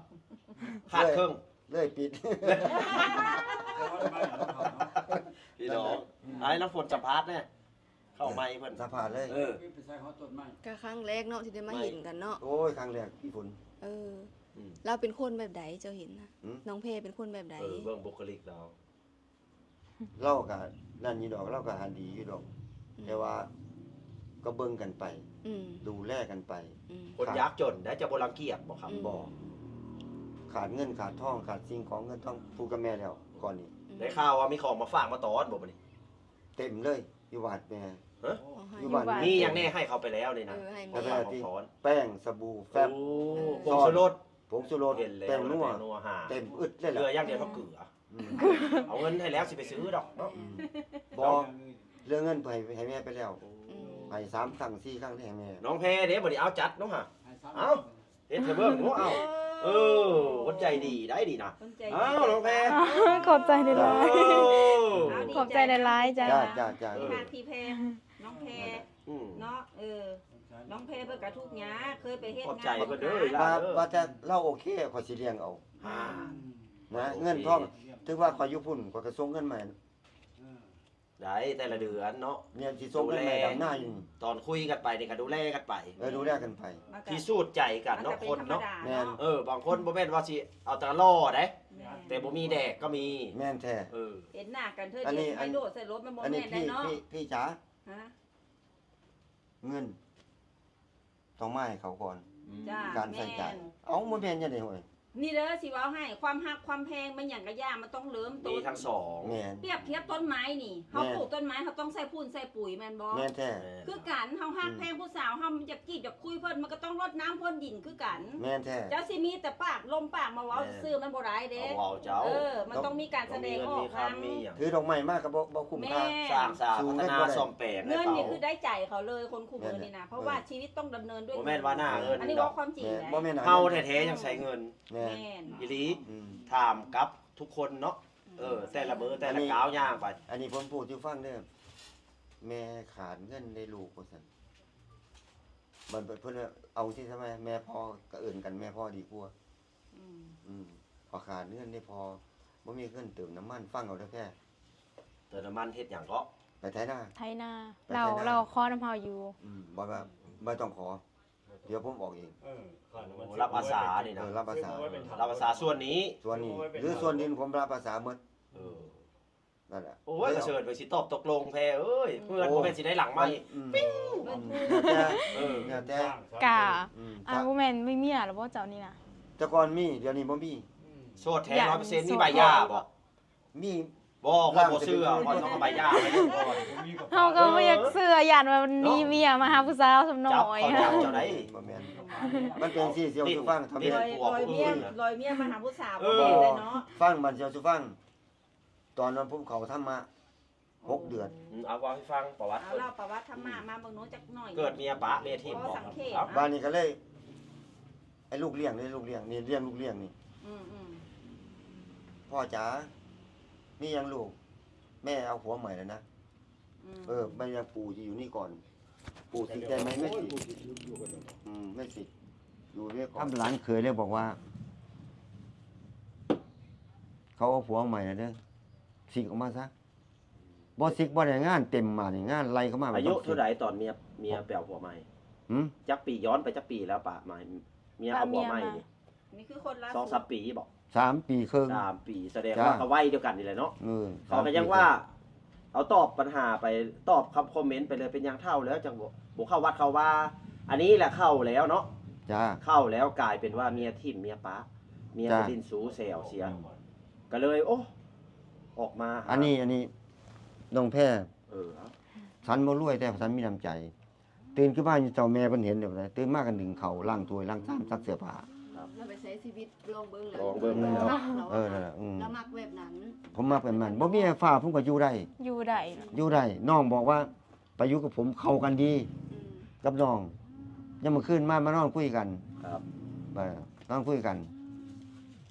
ຂາດເຄິ່ງ ເລີຍປິດ. ພີ່ນ້ອງ ອືມ ໃຫ້ນ້ຳຝົນສຳພາດແດ່ ເຂົ້າໃໝ່ເພິ່ນ ສຳພາດເລີຍ. ເອີ ໄປໃສ່ຮອດຕົ້ນໄມ້ ກະຄັ້ງແລກເນາະ ທີ່ໄດ້ມາເຫັນກັນເນາະ. ໂອ້ຍ ຄັ້ງແລກພີ່ຝົນ. ເອີ ອືມ ລາວເປັນຄົນແບບໃດ ເຈົ້າເຫັນນະ? ຫື? ນ້ອງແພເປັນຄົນແບບໃດ? ເອີ ເບິ່ງບຸກຄະລິກລາວ. ລາວກະນັ້ນຢູ່ດອກ ລາວກະຫາດີຢູ່ດອກ. ອືມ ແຕ່ວ່າກໍເບິ່ງກັນໄປ. ອືມ ດູແລກັນໄປ. ອືມ ຄົນຍາກຈົນໄດ້ ຈະບໍ່ລັງກຽດບໍ່ຄັບ? ອືມ ບໍ່. ຂາດເງິນຂາດທອງ ຂາດສິ່ງຂອງເງິນທອງ ປູກັບແມ່ແລ້ວກ່ອນນີ້. ອືມ ໄດ້ຂ່າວວ່າມີຂອງມາຝາກມາຕ້ອນບໍ່ບັດນີ້? ເຕັມເລີຍ ຢູ່ບ້ານແມ່. ຮະ? ຢູ່ບ້ານ ມີຫຍັງແດ່ໃຫ້ເຂົາໄປແລ້ວນີ້ນະ? ເອີ ໃຫ້ແມ່ ຂອງຝາກຂອງຕ້ອນ. ແປ້ງ ສະບູ ແຟັບ. ໂອ້ ເອີ ຜົງຊູລົດ ຜົງຊູລົດ ເຫັນແລ້ວ ແປ້ງນົວ ແປ້ງນົວຫາ ເຕັມອຶດເລີຍລະ. ເຫຼືອຢ່າງດຽວເຂົາເກືອ. ອືມ ເອົາເງິນໃຫ້ແລ້ວຊິໄປຊື້ດອກເນາະ. ອືມ ບໍ່ ເລື່ອງເງິນໃຫ້ ໃຫ້ແມ່ໄປແລ້ວ. ໂອ້ ອືມ ໃຫ້ສາມຄັ້ງສີ່ຄັ້ງໃຫ້ແມ່. ນ້ອງແພເດ້ ບັດນີ້ເອົາຈັດເນາະຫາ. ເອົາ ເຮັດໃຫ້ເບິ່ງເນາະ. ເອົາ ເອີ ຄົນໃຈດີໄດ໋ນີ້ນະ. ຄົນໃຈດີ. ເອົາ ນ້ອງແພ ຂອບໃຈຫຼາຍໆ. ເອີ ເອົາ ຂອບໃຈຫຼາຍໆ ຈ້າ ຈ້າ ຈ້າ ທີ່ຮັກທີ່ແພງ ນ້ອງແພ. ອືມ ເນາະ ເອີ ນ້ອງແພເພິ່ນກະທຸກຍາກ ເຄີຍໄປເຮັດງານ ຂອບໃຈເພິ່ນເດີ. ວ່າ ວ່າແຕ່ລາວໂອເຄ ຂ້ອຍຊິລ້ຽງເອົາ. ອ່າ ນະ ໂອເຄ ເງິນທອງ ຖືວ່າຂ້ອຍຢູ່ພຸ້ນ ຂ້ອຍກະສົ່ງເງິນມາໃຫ້. ເອີ ໄດ້ແຕ່ລະເດືອນເນາະ. ແມ່ນ ຊິສົ່ງເງິນມາດຳນາຢູ່ນີ້. ຕອນຄຸຍກັນໄປນີ້ກະດູແລກັນໄປ. ເອີ ດູແລກັນໄປ. ທີ່ສູດໃຈກັນເນາະ ຄົນເນາະ. ແມ່ນ ເອີ ບາງຄົນບໍ່ແມ່ນວ່າຊິເອົາແຕ່ຫຼໍ່ໃດ໋ ແມ່ນ ແຕ່ບໍ່ມີແດກກໍມີ. ແມ່ນແທ້. ເອີ ເຫັນໜ້າກັນເທື່ອດຽວຊິໃຫ້ໂດດໃສ່ລົດ ມັນບໍ່ແມ່ນໄດ໋ເນາະ. ພີ່ ພີ່ ພີ່ຈ໋າ ຮະ? ເງິນ ຕ້ອງມາໃຫ້ເຂົາກ່ອນ. ອືມ ຈ້າ ການໃຊ້ຈ່າຍ. ແມ່ນ ເອົ້າ ບໍ່ແມ່ນຈັ່ງໃດໂຫຍ? ນີ້ເດີ ຊິເວົ້າໃຫ້ ຄວາມຮັກຄວາມແພງແມ່ນຫຍັງກະຢ່າ ມັນຕ້ອງເລີ່ມຕົ້ນ ມີທັງສອງ. ແມ່ນ ປຽບທຽບຕົ້ນໄມ້ນີ້ ເຮົາ ແມ່ນ ປູກຕົ້ນໄມ້ ເຮົາຕ້ອງໃສ່ຝຸ່ນໃສ່ປຸຍແມ່ນບໍ່? ແມ່ນແທ້. ແມ່ນ ຄືກັນ ເຮົາຮັກ ອືມ ແພງຜູ້ສາວ ເຮົາຢາກຈີບຢາກຄຸຍເພິ່ນ ມັນກະຕ້ອງລົດນ້ຳພົ່ນດິນຄືກັນ. ແມ່ນແທ້. ເຈົ້າຊິມີແຕ່ປາກລົມປາກມາເວົ້າ ແມ່ນ ຊື່ໆ ມັນບໍ່ໄດ້ເດ້. ເວົ້າເຈົ້າ ເອີ ມັນຕ້ອງມີການສະແດງອອກນຳ. ຖືດອກໄມ້ມາກະບໍ່ ບໍ່ຄຸ້ມຄ່າ. ແມ່ນ ສ້າງສາ ພັດທະນາ ສ້ອມແປງ. ເງິນນີ້ຄືໄດ້ໃຈເຂົາເລີຍ ຄົນຄູ່ມື້ນີ້ນະ. ເອີ ເພາະວ່າຊີວິດຕ້ອງດຳເນີນດ້ວຍເງິນ. ບໍ່ແມ່ນວ່າໜ້າເງິນ. ອັນນີ້ເວົ້າຄວາມຈິງ. ບໍ່ແມ່ນ ເຮົາແທ້ໆຍັງໃຊ້ເງິນ. ແມ່ນ ແມ່ນ ອີ່ຫຼີ. ອືມ ຖາມກັບທຸກຄົນເນາະ. ເອີ ແຕ່ລະມື້ແຕ່ລະກ້າວຍ່າງໄປ. ອັນນີ້ ອັນນີ້ຜົມປູດໃຫ້ຟັງເດີ ແມ່ຂາດເງິນໃຫ້ລູກວ່າຊັ້ນ. ບັດ ບັດເພິ່ນວ່າ ເອົາຊີ້ຊະ ແມ່ພໍ່ ກະເອີ້ນກັນແມ່ພໍ່ດີກວ່າ. ອືມ ອືມ ຂໍຄ່າເຮືອນແດ່ພໍ່ ບໍ່ມີເງິນເຕີມນ້ຳມັນ. ຟັງເອົາເດີແພ. ເຕີມນ້ຳມັນເຮັດຫຍັງເກາະ? ໄປໄຖນາ. ໄຖນາ. ໄປໄຖນາ. ລາວ ລາວຂໍນຳເຮົາຢູ່. ອືມ ບໍ່ວ່າ ບໍ່ຕ້ອງຂໍ ດຽວຜົມອອກເອງ. ເອີ ຄ່ານ້ຳມັນ ໂອ້ ຮັບອາສານີ້ນະ. ເອີ ຮັບອາສາ. ຮັບອາສາສ່ວນນີ້. ສ່ວນນີ້ ຫຼືສ່ວນດິນ ຜົມຮັບອາສາໝົດ. ເອີ ນັ້ນແຫຼະ. ໂອ້ຍ ກະເຊີນໄປຊິຕອບຕົກລົງແພເອີຍ. ເຮືອນບໍ່ແມ່ນຊິໄດ້ຫຼັງໃໝ່. ອືມ ປິ້ງ. ອືມ ແລ້ວແຕ່ ເອີ ແລ້ວແຕ່. ກະ ອືມ ອ່າ ກະ ບໍ່ແມ່ນມີເມຍແລ້ວບໍ່ເຈົ້ານີ້ນະ? ແຕ່ກ່ອນມີ ດຽວນີ້ບໍ່ມີ. ອືມ ໂສດແທ້ ຮ້ອຍເປີເຊັນ. ມີໃບຫຍ່າບໍ່? ມີ. ບໍ່ ຂ້ອຍບໍ່ເຊື່ອ. ຂ້ອຍຕ້ອງເອົາໃບຫຍ່າໄປກ່ອນ. ເຮົາກໍບໍ່ຢາກເຊື່ອ ຢ້ານວ່າມີເມຍມາຫາຜູ້ສາວສ່ຳນ້ອຍ. ເຈົ້າໄດ້ ບໍ່ແມ່ນ. ມັນເປັນຈັ່ງຊີ້ ຊິເວົ້າສູ່ຟັງ. ລອຍເມຍ ລອຍເມຍມາຫາຜູ້ສາວ. ເອີ ບໍ່ແມ່ນເນາະ. ຟັງ ມັນຊິເວົ້າສູ່ຟັງ. ຕອນນັ້ນຜົມເຂົ້າທຳມະຫົກເດືອນ. ອືມ ເອົາເວົ້າໃຫ້ຟັງປະຫວັດ. ເອົາເລົ່າປະຫວັດທຳມະມາເບິ່ງໜູຈັກໜ້ອຍ. ເກີດເມຍປະເມຍຖິ້ມບໍ່? ບາດນີ້ກະເລີຍ ອາ ລູກລ້ຽງນີ້ ລູກລ້ຽງນີ້ ລ້ຽງລູກລ້ຽງນີ້. ອືມໆ ພໍ່ຈ໋າ ມີຫຍັງລູກ? ແມ່ເອົາຜົວໃໝ່ແລ້ວນະ. ອືມ ເອີ ແມ່ຍັງປູ່ຊິຢູ່ນີ້ກ່ອນ ປູ່ຊິແຕ່ງໃໝ່ ແມ່ຊິ ອືມ ແມ່ຊິຢູ່ນີ້ກ່ອນ. ທຳຫຼານເຂີຍເລີຍບອກວ່າ ເຂົາເອົາຜົວໃໝ່ແລ້ວເດີ ຊິກອອກມາຊະ. ບໍ່ຊິກບໍ່ໄດ້ ງານເຕັມມານີ້ ງານໄລ່ເຂົ້າມາ. ອາຍຸເທົ່າໃດຕອນເມຍ ເມຍໄປເອົາຜົວໃໝ່? ຫື? ຈັກປີ? ຍ້ອນໄປຈັກປີແລ້ວປະມາ ເມຍເອົາຜົວໃໝ່ນີ້? ນີ້ຄືຄົນລ່າສຸດ ສອງສາມປີບໍ່? ສາມປີເຄິ່ງ. ສາມປີ ສະແດງວ່າກະໄວດຽວກັນນີ້ແຫຼະເນາະ. ເອີ ເຂົາກະຍັງວ່າ ເອົາຕອບປັນຫາໄປ ຕອບຄຳຄອມເມັນໄປເລີຍ. ເປັນຫຍັງເຖົ້າແລ້ວຈັ່ງບໍ່ ບໍ່ເຂົ້າວັດເຂົ້າວາ? ອັນນີ້ແຫຼະເຂົ້າແລ້ວເນາະ. ຈ້າ ເຂົ້າແລ້ວກາຍເປັນວ່າເມຍຖິ້ມເມຍປະ ເມຍໄປຫຼິ້ນຊູ້ແຊວເສຍ. ອືມ ກະເລີຍ ໂອ້ ອອກມາຫາ ອັນນີ້ ອັນນີ້ ນ້ອງແພ. ເອີ ສັນບໍ່ລວຍ ແຕ່ສັນມີນ້ຳໃຈ. ຕື່ນຂຶ້ນມາຢູ່ເຈົ້າແມ່ເພິ່ນເຫັນແລ້ວ ຕື່ນມາກະໜຶ້ງເຂົ້າ ລ້າງຖ້ວຍ ລ້າງຊາມ ຊັກເສື້ອຜ້າ. ລອງເບິ່ງ ລອງເບິ່ງ. ເອີ ນັ້ນແຫຼະ ອືມ ລາວມັກແບບນັ້ນ. ຜົມມັກແບບນັ້ນ. ບໍ່ມີໄຟຟ້າ ຜົມກະຢູ່ໄດ້ ຢູ່ໄດ້ ຢູ່ໄດ້. ນ້ອງບອກວ່າ ໄປຢູ່ກັບຜົມເຂົ້າກັນດີ ອືມ ກັບນ້ອງ. ຍາມມື້ຄືນມາ ມານອນຄຸຍກັນ. ຄັບ ເອີ ນອນຄຸຍກັນ.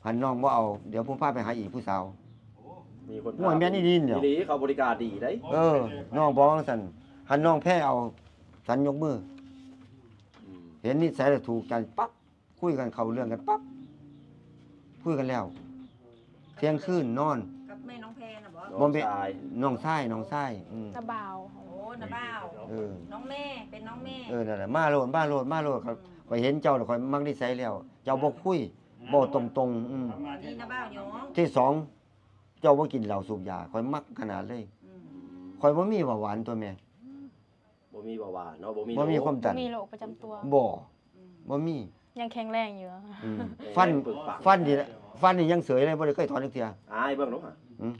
ຄັນນ້ອງບໍ່ເອົາ ດຽວຜົມພາໄປຫາອີກຜູ້ສາວ. ໂອ້ ມີຄົນ ໂອ້ຍ ຖາມ ແມ່ນອີ່ຫຼີແຫຼ້ວ. ອີ່ຫຼີ ເຂົາບໍລິການດີເດ້. ເອີ ນ້ອງບອກຈັ່ງຊັ້ນ. ຄັນນ້ອງແພເອົາ ສັນຍົກມື. ອືມ ເຫັນນິໄສແລ້ວຖືກໃຈປັບ ຄຸຍກັນເຂົ້າເລື່ອງກັນປັບ ຄຸຍກັນແລ້ວ ທ່ຽງຄືນນອນ. ກັບແມ່ນ້ອງແພນະບໍ່? ບໍ່ແມ່ນ ນ້ອງຊາຍ ນ້ອງຊາຍ ນ້ອງຊາຍ. ອືມ ນ້າບ່າວ. ໂອ້ ນ້າບ່າວ. ເອີ ນ້ອງແມ່ ເປັນນ້ອງແມ່. ເອີ ນັ້ນແຫຼະ ມາໂລດ ມາໂລດ ມາໂລດ. ອືມ ຂ້ອຍເຫັນເຈົ້າແລ້ວ ຂ້ອຍມັກນິໄສແລ້ວ ເຈົ້າບໍ່ຄຸຍ ອືມ ເວົ້າຕົງໆ. ອືມ ດີ ນ້າບ່າວຍອງ. ທີສອງ ເຈົ້າບໍ່ກິນເຫຼົ້າສູບຢາ ຂ້ອຍມັກຂະໜາດເລີຍ. ອືມ ຂ້ອຍບໍ່ມີເບົາຫວານຕົວແມ່. ບໍ່ມີເບົາຫວານເນາະ ບໍ່ມີ ບໍ່ມີຄວາມດັນ ບໍ່ມີໂລກປະຈຳຕົວ. ບໍ່ ອືມ ບໍ່ມີ ຍັງແຂງແຮງຢູ່. ອືມ ແຂງແຮງ ຟັນ ປຶກປັກ ຟັນນີ້ ຟັນນີ້ຍັງເສີຍເລີຍ ບໍ່ໄດ້ເຄີຍຖອນຈັກເທື່ອ. ອາຍເບິ່ງດູຫະ. ອືມ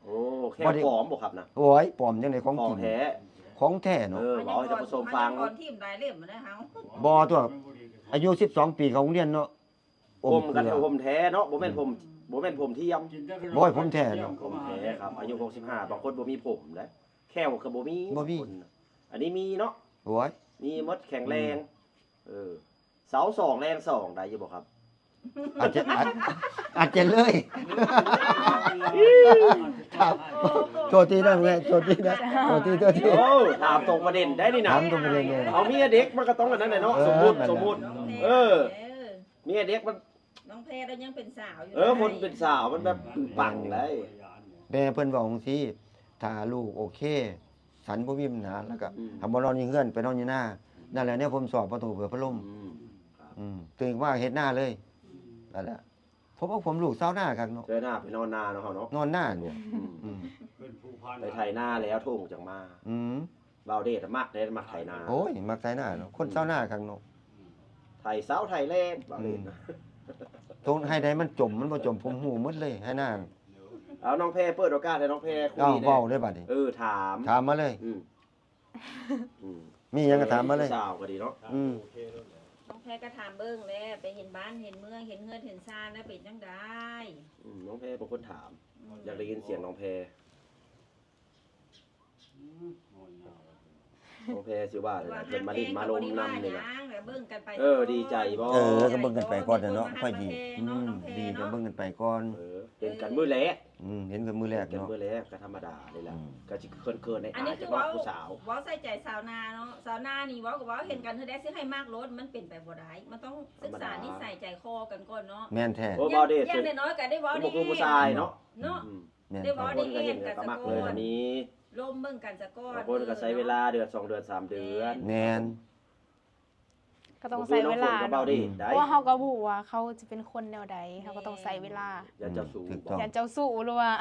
ໂອ້ ແຂ້ວປອມບໍ່ຄັບນະ? ໂອ້ຍ ປອມຈັ່ງໃດ ຂອງຈິງ ຂອງແທ້ ຂອງແທ້ເນາະ. ເອີ ເວົ້າໃຫ້ທ່ານຜູ້ຊົມຟັງ. ບໍ່ຕົວະ ອາຍຸສິບສອງປີ ເຂົ້າໂຮງຮຽນເນາະ. ຜົມກະຜົມແທ້ເນາະ ບໍ່ແມ່ນຜົມ ອືມ ບໍ່ແມ່ນຜົມທຽມ. ໂອ້ຍ ຜົມແທ້ເນາະ ຜົມແທ້ຄັບ. ອາຍຸຫົກສິບຫ້າ ບາງຄົນບໍ່ມີຜົມເດ້ ແຂ້ວກະບໍ່ມີ ບໍ່ມີ. ອັນນີ້ມີເນາະ. ໂອ້ຍ ມີໝົດ ແຂງແຮງ. ອືມ ເອີ ເສົາສອງແຮງສອງ ໄດ້ຢູ່ບໍ່ຄັບ? ອາດຈະ ອາດ ອາດຈະເລີຍ. ໂທດທີນະແມ່ ໂທດທີນະ ໂທດທີ ໂທດທີ. ໂອ້ ຖາມຕົງປະເດັນໄດ້ນີ້ນະ ຖາມຕົງປະເດັນເລີຍ. ເອົາ ເມຍເດັກມັນກະຕ້ອງອັນນັ້ນແຫຼະເນາະ. ເອີ ສົມມຸດ ສົມມຸດ. ເອີ ເມຍເດັກມັນ ນ້ອງແພລະຍັງເປັນສາວຢູ່. ເອີ ເພິ່ນເປັນສາວ ມັນແບບ ອືມ ປັງໄດ໋. ແມ່ເພິ່ນເວົ້າຈັ່ງຊີ້ ຖ້າລູກໂອເຄ ສັນບໍ່ມີບັນຫາ ແລ້ວກະ ອືມ ຖ້າບໍ່ນອນຢູ່ເຮືອນ ໄປນອນຢູ່ນາ. ນັ້ນແຫຼະ ແນວຜົມຊອບ ບໍ່ຕ້ອງເປີດພັດລົມ. ອືມ ອືມ ຕື່ນມາເຮັດນາເລີຍ. ອືມ ນັ້ນແຫຼະ ຜົມເອົາຜົມລູກຊາວນາຄັກເນາະ. ຊາວນາ ໄປນອນນາເນາະ ເຮົາເນາະ ນອນນານີ້. ອືມ ອືມ ໄປໄຖນາແລ້ວໂທງຈັ່ງມາ. ອືມ ບ່າວເດດມັກເດ້ ມັກໄຖນາ. ໂອ້ຍ ມັກໄຖນາເນາະ ຄົນຊາວນາຄັກເນາະ. ອືມ ໄຖເຊົ້າໄຖແລງ ບ່າວເດດ. ອືມ ໂຕໄຮ່ໃດມັນຈົມ ມັນບໍ່ຈົມ ຜົມຮູ້ໝົດເລີຍ ໄຮ່ນາ. ເອົາ ນ້ອງແພ ເປີດໂອກາດໃຫ້ນ້ອງແພຄຸຍ. ເອົາ ເວົ້າເລີຍບາດນີ້. ເອີ ຖາມ ຖາມມາເລີຍ. ອືມ ອືມ ມີຫຍັງກະຖາມມາເລີຍ. ຜູ້ສາວກະດີເນາະ. ອືມ ນ້ອງແພກະຖາມເບິ່ງແຫຼະ ໄປເຫັນບ້ານເຫັນເມືອງ ເຫັນເຮືອນເຫັນຊານແລ້ວເປັນຈັ່ງໃດ? ອືມ ນ້ອງແພເປັນຄົນຖາມ. ອືມ ຢາກໄດ້ຍິນສຽງນ້ອງແພ. ອືມ ນ້ອງແພຊິວ່າແນວໃດ ເພິ່ນມາຫຼິ້ນມາລົມນຳນີ້ນະ. ເອີ ດີໃຈບໍ່? ເອີ ກະເບິ່ງກັນໄປກ່ອນເນາະ ຄ່ອຍດີ. ອືມ ດີກະເບິ່ງກັນໄປກ່ອນ. ເອີ ເຫັນກັນມື້ແລກ ອືມ ເຫັນກັນມື້ແລກເນາະ ເຫັນກັນມື້ແລກກໍທຳມະດານີ້ແຫຼະ ອືມ ກໍຊິເຂີນໆ ອາຍໆ ຈັກໜ້ອຍ ຜູ້ສາວ. ເວົ້າໃສ່ໃຈຊາວນາເນາະ ຊາວນານີ້ເວົ້າກໍເວົ້າ ເຫັນກັນເທື່ອໃດຊິໃຫ້ມັກໂລດ ມັນເປັນໄປບໍ່ໄດ້ ມັນຕ້ອງສຶກສານິໄສໃຈຄໍກັນກ່ອນເນາະ ແມ່ນແທ້ ໂອ້ ເວົ້າເດ້ ຢ່າງ ຢ່າງນ້ອຍໆ ກໍໄດ້ເວົ້າ ຜູ້ຜູ້ຊາຍເນາະ ເນາະ ອືມ ແມ່ນ ໄດ້ເວົ້າໄດ້ແຮງກັນສະກ່ອນ ລົມເບິ່ງກັນສະກ່ອນ ບາງຄົນກໍໃຊ້ເວລາເດືອນ ສອງເດືອນ ສາມເດືອນ ແມ່ນ ກໍຕ້ອງໃຊ້ເວລາເນາະ ເພາະວ່າເຮົາກໍບໍ່ຮູ້ວ່າເຂົາຈະເປັນຄົນແນວໃດ ເຮົາກໍຕ້ອງໃຊ້ເວລາ ຢ້ານເຈົ້າຊູ້ ອືມ ບໍ່ ຢ້ານເຈົ້າຊູ້ ຫຼືວ່າ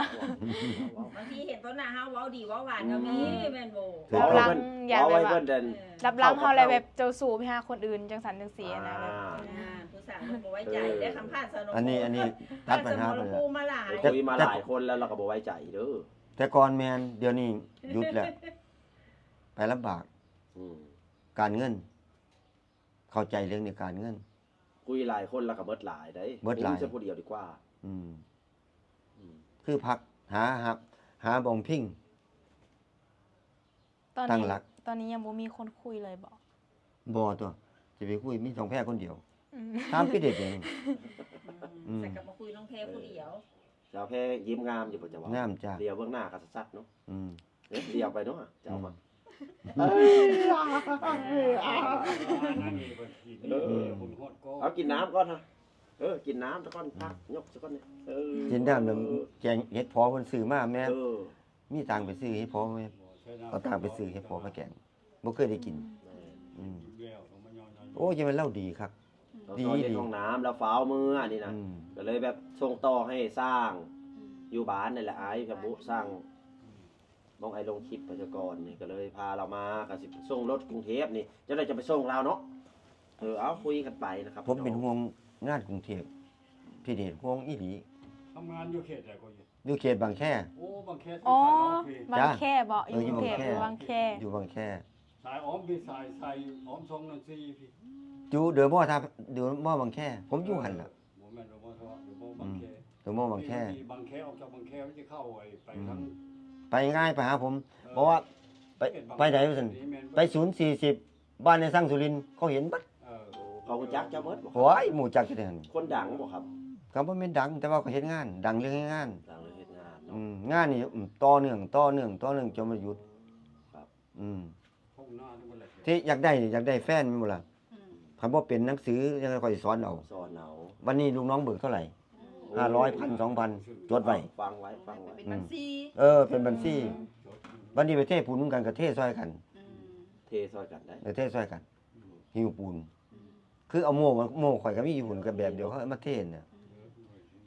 ບາງທີເຫັນຕໍ່ໜ້າເຮົາເວົ້າດີເວົ້າຫວານກໍມີ ອືມ ແມ່ນບໍ່? ລັບຫຼັງ ຢ້ານແບບວ່າ ເອີ ລັບຫຼັງເຮົາແລ້ວແບບເຈົ້າຊູ້ໄປຫາຄົນອື່ນ ຈັ່ງຊັ້ນຈັ່ງຊີ້ນະ ອ່າ ແບບ ອ່າ ຜູ້ສາວມັນບໍ່ໄວ້ໃຈ ເອີ ໄດ້ຄຳຜ່ານສະໜອງ ອັນນີ້ ອັນນີ້ຕັດບັນຫາໄປແລ້ວ ຄຸຍມາຫຼາຍຄົນແລ້ວ ລາວກໍບໍ່ໄວ້ໃຈເດີ ແຕ່ກ່ອນແມ່ນ ດຽວນີ້ຢຸດແລ້ວ ໄປລຳບາກ ອືມ ການເງິນ ເຂົ້າໃຈເລື່ອງໃນການເງິນ ຄຸຍຫຼາຍຄົນແລ້ວກໍເບິດຫຼາຍໄດ໋ ເບິດຫຼາຍ ຄຸຍແຕ່ຜູ້ດຽວດີກວ່າ ອືມ ອືມ ຄືພັກ ຫາ ຫາ ຫາບ່ອນພິງ ຕອນນີ້ ຕັ້ງຫຼັກ ຕອນນີ້ຍັງບໍ່ມີຄົນຄຸຍເລີຍບໍ? ບໍ່ຕົວະ ຊິໄປຄຸຍ ມີນ້ອງແພຄົນດຽວ ອືມ ຖາມພິເດດເອງ ອືມ ອືມ ໃສ່ກັບມາຄຸຍນ້ອງແພຜູ້ດຽວ ສາວແພຍິ້ມງາມຢູ່ບໍ່ ເຈົ້າວ່າ? ງາມຈ້າ ດຽວເບິ່ງໜ້າກໍຊັດໆເນາະ ອືມ ເອີ ດຽວໄປເນາະ ເຈົ້າວ່າ ອືມ ເອີ ເອົາກິນນ້ຳກ່ອນຫັ້ນ ເອີ ກິນນ້ຳຊະກ່ອນ ອືມ ພັກ ຍົກຊະກ່ອນນີ້ ເອີ ກິນນ້ຳ ແກງເຫັດເຜາະເພິ່ນຊື້ມາແມ່ນ ເອີ ມີຕັງໄປຊື້ເຫັດເຜາະແມ່ນ ເອົາຕັງໄປຊື້ເຫັດເຜາະມາແກງ ບໍ່ເຄີຍໄດ້ກິນ ອືມ ອືມ ໂອ້ຍ ຈັ່ງແມ່ນລາວດີຄັກ ອືມ ດີ ດີ ເຮົາສອນເຮັດຫ້ອງນ້ຳ ລາວຟ້າວເມືອນີ້ນະ ອືມ ກໍເລີຍແບບສົ່ງຕໍ່ໃຫ້ຊ່າງ ອືມ ຢູ່ບ້ານນີ້ແຫຼະ ອ້າຍກະບຸຊ່າງ ອືມ ນ້ອງໄອລົງຄລິບໄປແຕ່ກ່ອນນີ້ ກໍເລີຍພາລາວມາ ກໍຊິສົ່ງລົດກຸງເທບນີ້ ຈັ່ງໃດຈະໄປສົ່ງລາວເນາະ ເອີ ເອົາ ຄຸຍກັນໄປນະຄັບ ຜົມເປັນຫ່ວງງານກຸງເທບ ພີ່ເດດ ຫ່ວງອີ່ຫຼີ ທຳງານຢູ່ເຂດໃດກໍຢູ່ ຢູ່ເຂດບາງແຄ ໂອ້ ບາງແຄ ອໍ ບາງແຄບໍ? ເອີ ຢູ່ກຸງເທບ ຢູ່ບາງແຄ ຢູ່ບາງແຄ ຢູ່ບາງແຄ ສາຍອ້ອມພີ້ ສາຍ ສາຍອ້ອມຊ່ອງນນທຣີພີ້ ຢູ່ເດີມໍ ຖ້າເດີມໍບາງແຄ ຜົມຢູ່ຫັ້ນລະ ບໍ່ແມ່ນເດີມໍ ເດີມໍບາງແຄ ອືມ ເດີມໍບາງແຄ ບາງແຄ ອອກຈາກບາງແຄມັນຈະເຂົ້າໄປ ອືມ ທາງ ໄປງ່າຍໄປຫາຜົມ ເອີ ເພາະວ່າໄປ ເຂດບາງ ໄປໃດວ່າຊັ້ນ ນີ້ແມ່ນ ໄປສູນສີ່ສິບ ບ້ານໃນສັງສຸລິນ ເຂົາເຫັນເບິດ ເອີ ເຂົາຮູ້ຈັກເຈົ້າເບິດບໍ່? ໂອ້ຍ ຮູ້ຈັກຢູ່ເດ້ຫັ້ນ ຄົນດັງບໍ່ຄັບ? ກໍບໍ່ແມ່ນດັງ ແຕ່ວ່າກໍເຮັດງານ ດັງເລື່ອງເຮັດງານ ດັງເລື່ອງເຮັດງານເນາະ ອືມ ງານນີ້ ອືມ ຕໍ່ເນື່ອງ ຕໍ່ເນື່ອງ ຕໍ່ເນື່ອງ ຈົນບໍ່ຢຸດ ຄັບ ອືມ ທີ່ຢາກໄດ້ນີ້ ຢາກໄດ້ແຟນແມ່ນບໍ່ລະ? ອືມ ຄັນບໍ່ເປັນໜັງສື ຈັ່ງໃດຂ້ອຍຊິສອນເອົາ ສອນເອົາ ບັດນີ້ລູກນ້ອງເບີກເທົ່າໃດ? ໂອ້ ຫ້າຮ້ອຍ ພັນ ສອງພັນ ຈົດໄວ້ ຟັງໄວ້ ຟັງໄວ້ ເປັນບັນຊີ ເອີ ເປັນບັນຊີ ອືມ ບັດນີ້ໄປເທປູນນຳກັນ ກໍເທຊ່ອຍກັນ ອືມ ເທຊ່ອຍກັນໄດ໋ ເອີ ເທຊ່ອຍກັນ ອືມ ຫິ້ວປູນ ອືມ ຄືເອົາໂມ່ ໂມ່ຂ້ອຍກໍມີຢູ່ພຸ້ນ ກໍແບບດຽວເຂົາເອົາມາເທນະ ອືມ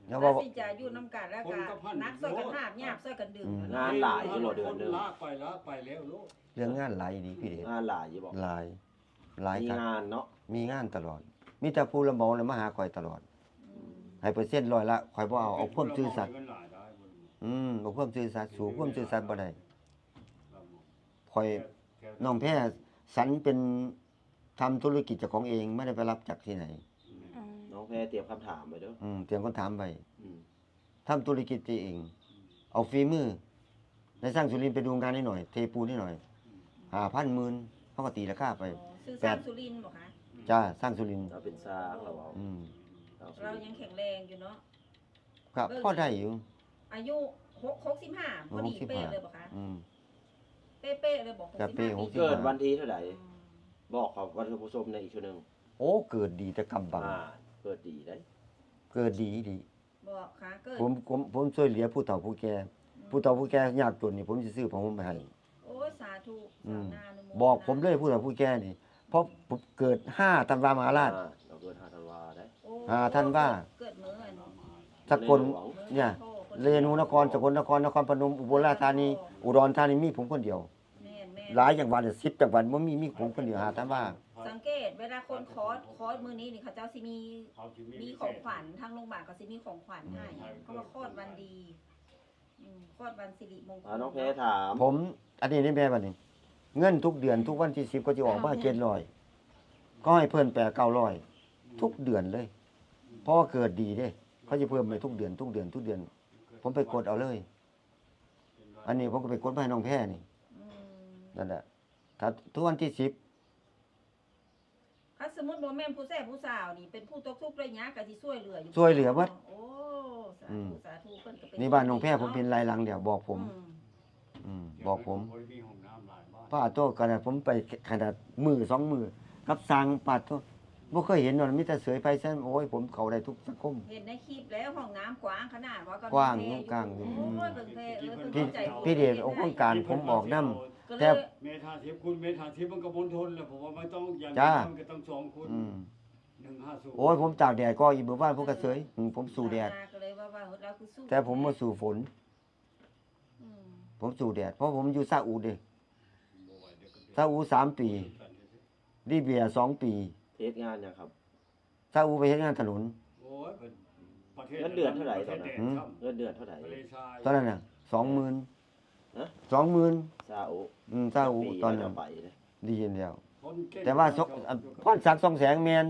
ແລ້ວວ່າ ວ່າຊິຈະຢູ່ນຳກັນ ແລ້ວກໍໜັກຊ່ອຍກັນຫາບ ຍາກຊ່ອຍກັນດຶງ ອືມ ງານຫຼາຍຢູ່ບໍ່ເດືອນໜຶ່ງ? ລາກໄປ ລາກໄປແລ້ວໂລດ ເລື່ອງງານຫຼາຍອີ່ຫຼີພີ່ເດດ ງານຫຼາຍຢູ່ບໍ່? ຫຼາຍ ຫຼາຍ ມີງານເນາະ ມີງານຕະຫຼອດ ມີແຕ່ຜູ້ລະເໝົາລະມາຫາຂ້ອຍຕະຫຼອດ ອືມ ໃຫ້ເປີເຊັນຮ້ອຍລະ ຂ້ອຍບໍ່ເອົາ ເອົາຄວາມຊື່ສັດ ອືມ ເອົາຄວາມຊື່ສັດ ສູ້ຄວາມຊື່ສັດບໍ່ໄດ້ ຂ້ອຍ ນ້ອງແພສັນເປັນ ທຳທຸລະກິດເຈົ້າຂອງເອງ ບໍ່ໄດ້ໄປຮັບຈາກທີ່ໃດ ອືມ ນ້ອງແພຕຽມຄຳຖາມໄວ້ເດີ ອືມ ຕຽມຄຳຖາມໄວ້ ອືມ ທຳທຸລະກິດຕົວເອງ ເອົາຝີມື ໃນຊ່າງສຸລິນໄປດູງານໜ້ອຍໆ ເທປູນໜ້ອຍໆ ຫ້າພັນ ໝື່ນ ເຮົາກໍຕີລາຄາໄປ ອໍ ຊື່ຊ່າງສຸລິນບໍ່ຄະ? ຈ້າ ຊ່າງສຸລິນ ລາວເປັນຊ່າງລາວເວົ້າ ອືມ ລາວຍັງແຂງແຮງຢູ່ເນາະ ກໍພໍໄດ້ຢູ່ ອາຍຸຫົກ ຫົກສິບຫ້າ ພໍດີເປະເລີຍບໍ່ຄະ? ອືມ ເປະໆເລີຍບໍ່? ກໍເປະ ຫົກສິບຫ້າ ຫົກສິບຫ້າ ເກີດວັນທີເທົ່າໃດ? ອືມ ບອກເຂົາ ວັນທີຜູ້ຊົມໃນອີກເທື່ອໜຶ່ງ ໂອ້ ເກີດດີແຕ່ກຳບັງ ອ່າ ເກີດດີໄດ໋ ເກີດດີ ບໍ່ຄະ ເກີດ ຜົມ ຜົມ ຜົມຊ່ວຍເຫຼືອຜູ້ເຖົ້າຜູ້ແກ່ ອືມ ຜູ້ເຖົ້າຜູ້ແກ່ຍາກຈົນນີ້ ຜົມຊິຊື້ຜ້າຫົ່ມໄປໃຫ້ ໂອ້ ສາທຸ ອືມ ສາທຸ ອະນຸໂມທະນາ ບອກຜົມເລີຍ ຜູ້ເຖົ້າຜູ້ແກ່ນີ້ ເພາະເກີດຫ້າທັນວາມະຫາລາດ ອ່າ ເຮົາເກີດຫ້າທັນວາໄດ໋ ໂອ້ ຫ້າທັນວາ ເກີດ ເກີດມື້ອັນ ສະກົນ ເລໜູ ເນຍ ເລໜູນະຄອນ ສະກົນນະຄອນ ນະຄອນພະນົມ ອຸບົນລາຊານີ ອຸດອນທານີ ມີຜົມຄົນດຽວ ແມ່ນໆ ຫຼາຍຈັງຫວັດ ສິບຈັງຫວັດບໍ່ມີ ມີຜົມຄົນດຽວ ຫ້າທັນວາ ສັງເກດເວລາຄົນຄອດ ຄອດມື້ນີ້ນີ້ ເຂົາເຈົ້າຊິມີ ເຂົາຊິມີ ມີຂອງຂວັນ ທາງໂຮງບານເຂົາຊິມີຂອງຂວັນໃຫ້ ອືມ ເພາະວ່າຄອດວັນດີ ອືມ ຄອດວັນສິລິມົງຄົນ ອ່າ ນ້ອງແພຖາມ ເນາະ ຜົມ ອັນນີ້ນີ້ແມ່ ບັດນີ້ ເງິນທຸກເດືອນ ທຸກວັນທີສິບ ເຂົາຊິອອກມາ ເຈັດຮ້ອຍ ກໍໃຫ້ເພິ່ນແປດ ເກົ້າຮ້ອຍ ອືມ ທຸກເດືອນເລີຍ ເພາະວ່າເກີດດີເດ້ ເຂົາຊິເພີ່ມໃຫ້ທຸກເດືອນ ທຸກເດືອນ ທຸກເດືອນ ຜົມໄປກົດເອົາເລີຍ ອັນນີ້ຜົມກໍໄປກົດມາໃຫ້ນ້ອງແພນີ້ ອືມ ນັ້ນແຫຼະ ຖ້າທຸກວັນທີສິບ ຄັນສົມມຸດບໍ່ແມ່ນຜູ້ແຊຜູ້ສາວນີ້ ເປັນຜູ້ຕົກທຸກດ້ວຍຍາກ ກໍຊິຊ່ວຍເຫຼືອຢູ່ ຊ່ວຍເຫຼືອເບິດ ໂອ້ ສາທຸ ອືມ ສາທຸ ເພິ່ນກໍເປັນ ໃນບ້ານໜອງແພ ຄົນດີ ເພິ່ນຫຼາຍຫຼັງແລ້ວ ບອກຜົມ ອືມ ອືມ ບອກຜົມ ບໍ່ໄດ້ມີຫ້ອງນ້ຳຫຼາຍບ້ານ ປາໂທ້ ຂະໜາດຜົມໄປ ຂະໜາດມື້ສອງມື້ ກັບຊ່າງ ປາໂທ້ ບໍ່ເຄີຍເຫັນເນາະ ມີແຕ່ເສີຍໄຟແຊມ ໂອ້ຍ ຜົມເຂົ້າໄດ້ທຸກສັງຄົມ ເຫັນໃນຄລິບແລ້ວ ຫ້ອງນ້ຳກວ້າງຂະໜາດ ວ່າກັນ ກວ້າງ ເພິ່ນແພຢູ່ ກວ້າງຢູ່ ໂອ້ຍ ອືມ ເພິ່ນແພ ເອີ ເພິ່ນ ພີ່ ເຂົ້າໃຈ ພີ່ເດດ ໂອ້ ໂຄງການຜົມອອກນຳ ກໍເລີຍ ແຕ່ ເມດຫ້າສິບຄູນເມດຫ້າສິບ ມັນກໍມົນທົນແລ້ວ ເພາະວ່າມັນຕ້ອງຢ່າງ ຈ້າ ໜ້ອຍມັນກໍຕ້ອງສອງຄູນ ອືມ ໜຶ່ງຫ້າສູນ ໂອ້ຍ ຜົມຕາກແດດກໍອີກ ມື້ວານຜົມກໍເຊີຍ ອືມ ຜົມສູ້ແດດ ກໍເລີຍວ່າ ວ່າລາວຄືສູ້ ແຕ່ຜົມບໍ່ສູ້ຝົນ ອືມ ຜົມສູ້ແດດ ເພາະຜົມຢູ່ຊາອຸເດ້ ຊາອຸສາມປີ ລີເບຍສອງປີ ເຮັດງານຫຍັງຄັບ? ຊາອຸໄປເຮັດງານຖະໜົນ ໂອ້ຍ ເງິນເດືອນເທົ່າໃດຕອນນັ້ນ? ຫືມ? ເງິນເດືອນເທົ່າໃດ? ຕອນນັ້ນນະ ສອງໝື່ນ ຮະ? ສອງໝື່ນ ຊາອຸ ອືມ ຊາອຸ ຈັກປີ ຕອນນັ້ນ ເຈົ້າໄປເດ້? ໄດ້ຍິນແລ້ວ ແຕ່ວ່າ ອັນ ພອນສັກ ສ່ອງແສງ ແມ່ນ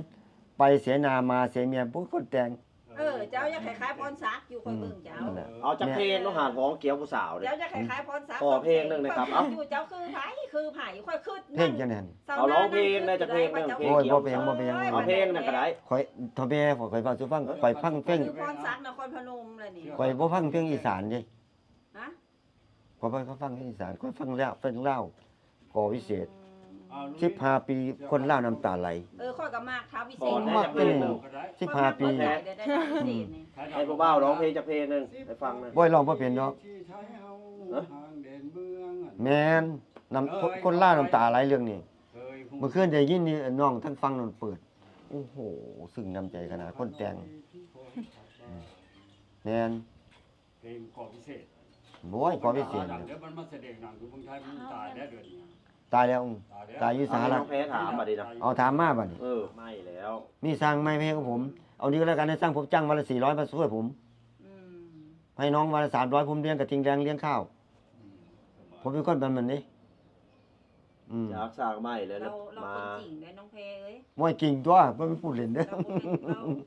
ໄປເສນາມາເສຍເມຍ ໂອ້ຍ ຄົນແຕ່ງ ເອີ ເຈົ້າຢາກຄ້າຍໆ ພອນສັກຢູ່ ຂ້ອຍເບິ່ງເຈົ້າ ອືມ ນັ້ນແຫຼະ ເອົາຈັກເພງເນາະ ຫາຂອງກຽວຜູ້ສາວເດ້ ເຈົ້າຢາກຄ້າຍໆ ພອນສັກ ຂໍເພງໜຶ່ງແຫຼະຄັບ ເອົາ ເຈົ້າຄືໃຜ ຄືໃຜ ຂ້ອຍຄິດ ເພງຈັ່ງໃດຫັ້ນ? ເອົາ ຮ້ອງເພງແດ່ຈັກເພງໜຶ່ງ ເພງກ່ຽວຜູ້ສາວ ໂອ້ຍ ບໍ່ເປັນຫຍັງ ບໍ່ເປັນຫຍັງ ເອົາເພງນັ້ນກໍໄດ້ ຂ້ອຍ ເຖົ້າແມ່ ຂ້ອຍຟັງ ຂ້ອຍຟັງເພງ ຢູ່ພອນສັກ ນະຄອນພະນົມລະນີ້ ຂ້ອຍບໍ່ຟັງເພງອີສານເດ້ ຮະ? ຂ້ອຍບໍ່ຟັງເພງອີສານ ຂ້ອຍຟັງແລ້ວ ເພງລາວ ກໍວິເສດ ອືມ ສິບຫ້າປີ ຄົນລາວນ້ຳຕາໄຫຼ ເອີ ຂ້ອຍກໍມັກທ້າວວິເສດ ມັກເພງ ສິບຫ້າປີ ໄດ້ ໄດ້ທ້າວວິເສດນີ້ ໃຫ້ຜູ້ບ່າວຮ້ອງເພງຈັກເພງໜຶ່ງໃຫ້ຟັງນະ ບໍ່ ຮ້ອງບໍ່ເປັນດອກ ຮະ? ແມ່ນ ນ້ຳ ເອີຍ ຄົນລາວນ້ຳຕາໄຫຼເລື່ອງນີ້ ເອີຍ ມື້ຄືນໄດ້ຍິນນີ້ ນ້ອງທາງຝັ່ງນັ້ນເປີດ ໂອ້ໂຫ ຊຶ້ງນ້ຳໃຈຂະໜາດ ຄົນແຕ່ງ ອືມ ແມ່ນ ເພງກໍວິເສດ ໂອ້ຍ ກໍວິເສດ ດຽວມັນມາສະແດງໜັງຢູ່ເມືອງໄທ ມັນຕາຍແລ້ວ ເດືອນນີ້ ຕາຍແລ້ວ ຕາຍແລ້ວ ຕາຍຢູ່ສະຫະລັດ ເອົາ ໃຫ້ນ້ອງແພຖາມບາດນີ້ນະ ເອົາ ຖາມມາບາດນີ້ ເອີ ໄມ່ແລ້ວ ມີຊ່າງໃໝ່ແພງກວ່າຜົມ ເອົານີ້ກໍແລ້ວກັນ ໃຫ້ຊ່າງຜົມຈ້າງວັນລະສີ່ຮ້ອຍ ມາຊ່ວຍຜົມ ອືມ ໃຫ້ນ້ອງວັນລະສາມຮ້ອຍ ຜົມລ້ຽງກະທິງແດງ ລ້ຽງຂ້າວ ອືມ ຜົມເປັນຄົນແບບນັ້ນເດ້ ອືມ ຈາກສ້າງໃໝ່ແລ້ວ ເຮົາ ເຮົາ ມາ ຄົນຈິງເດ້ນ້ອງແພເອີຍ ບໍ່ຈິງຕົວະ ບໍ່ແມ່ນຜູ້ຫຼິ້ນເດີ ເຮົາ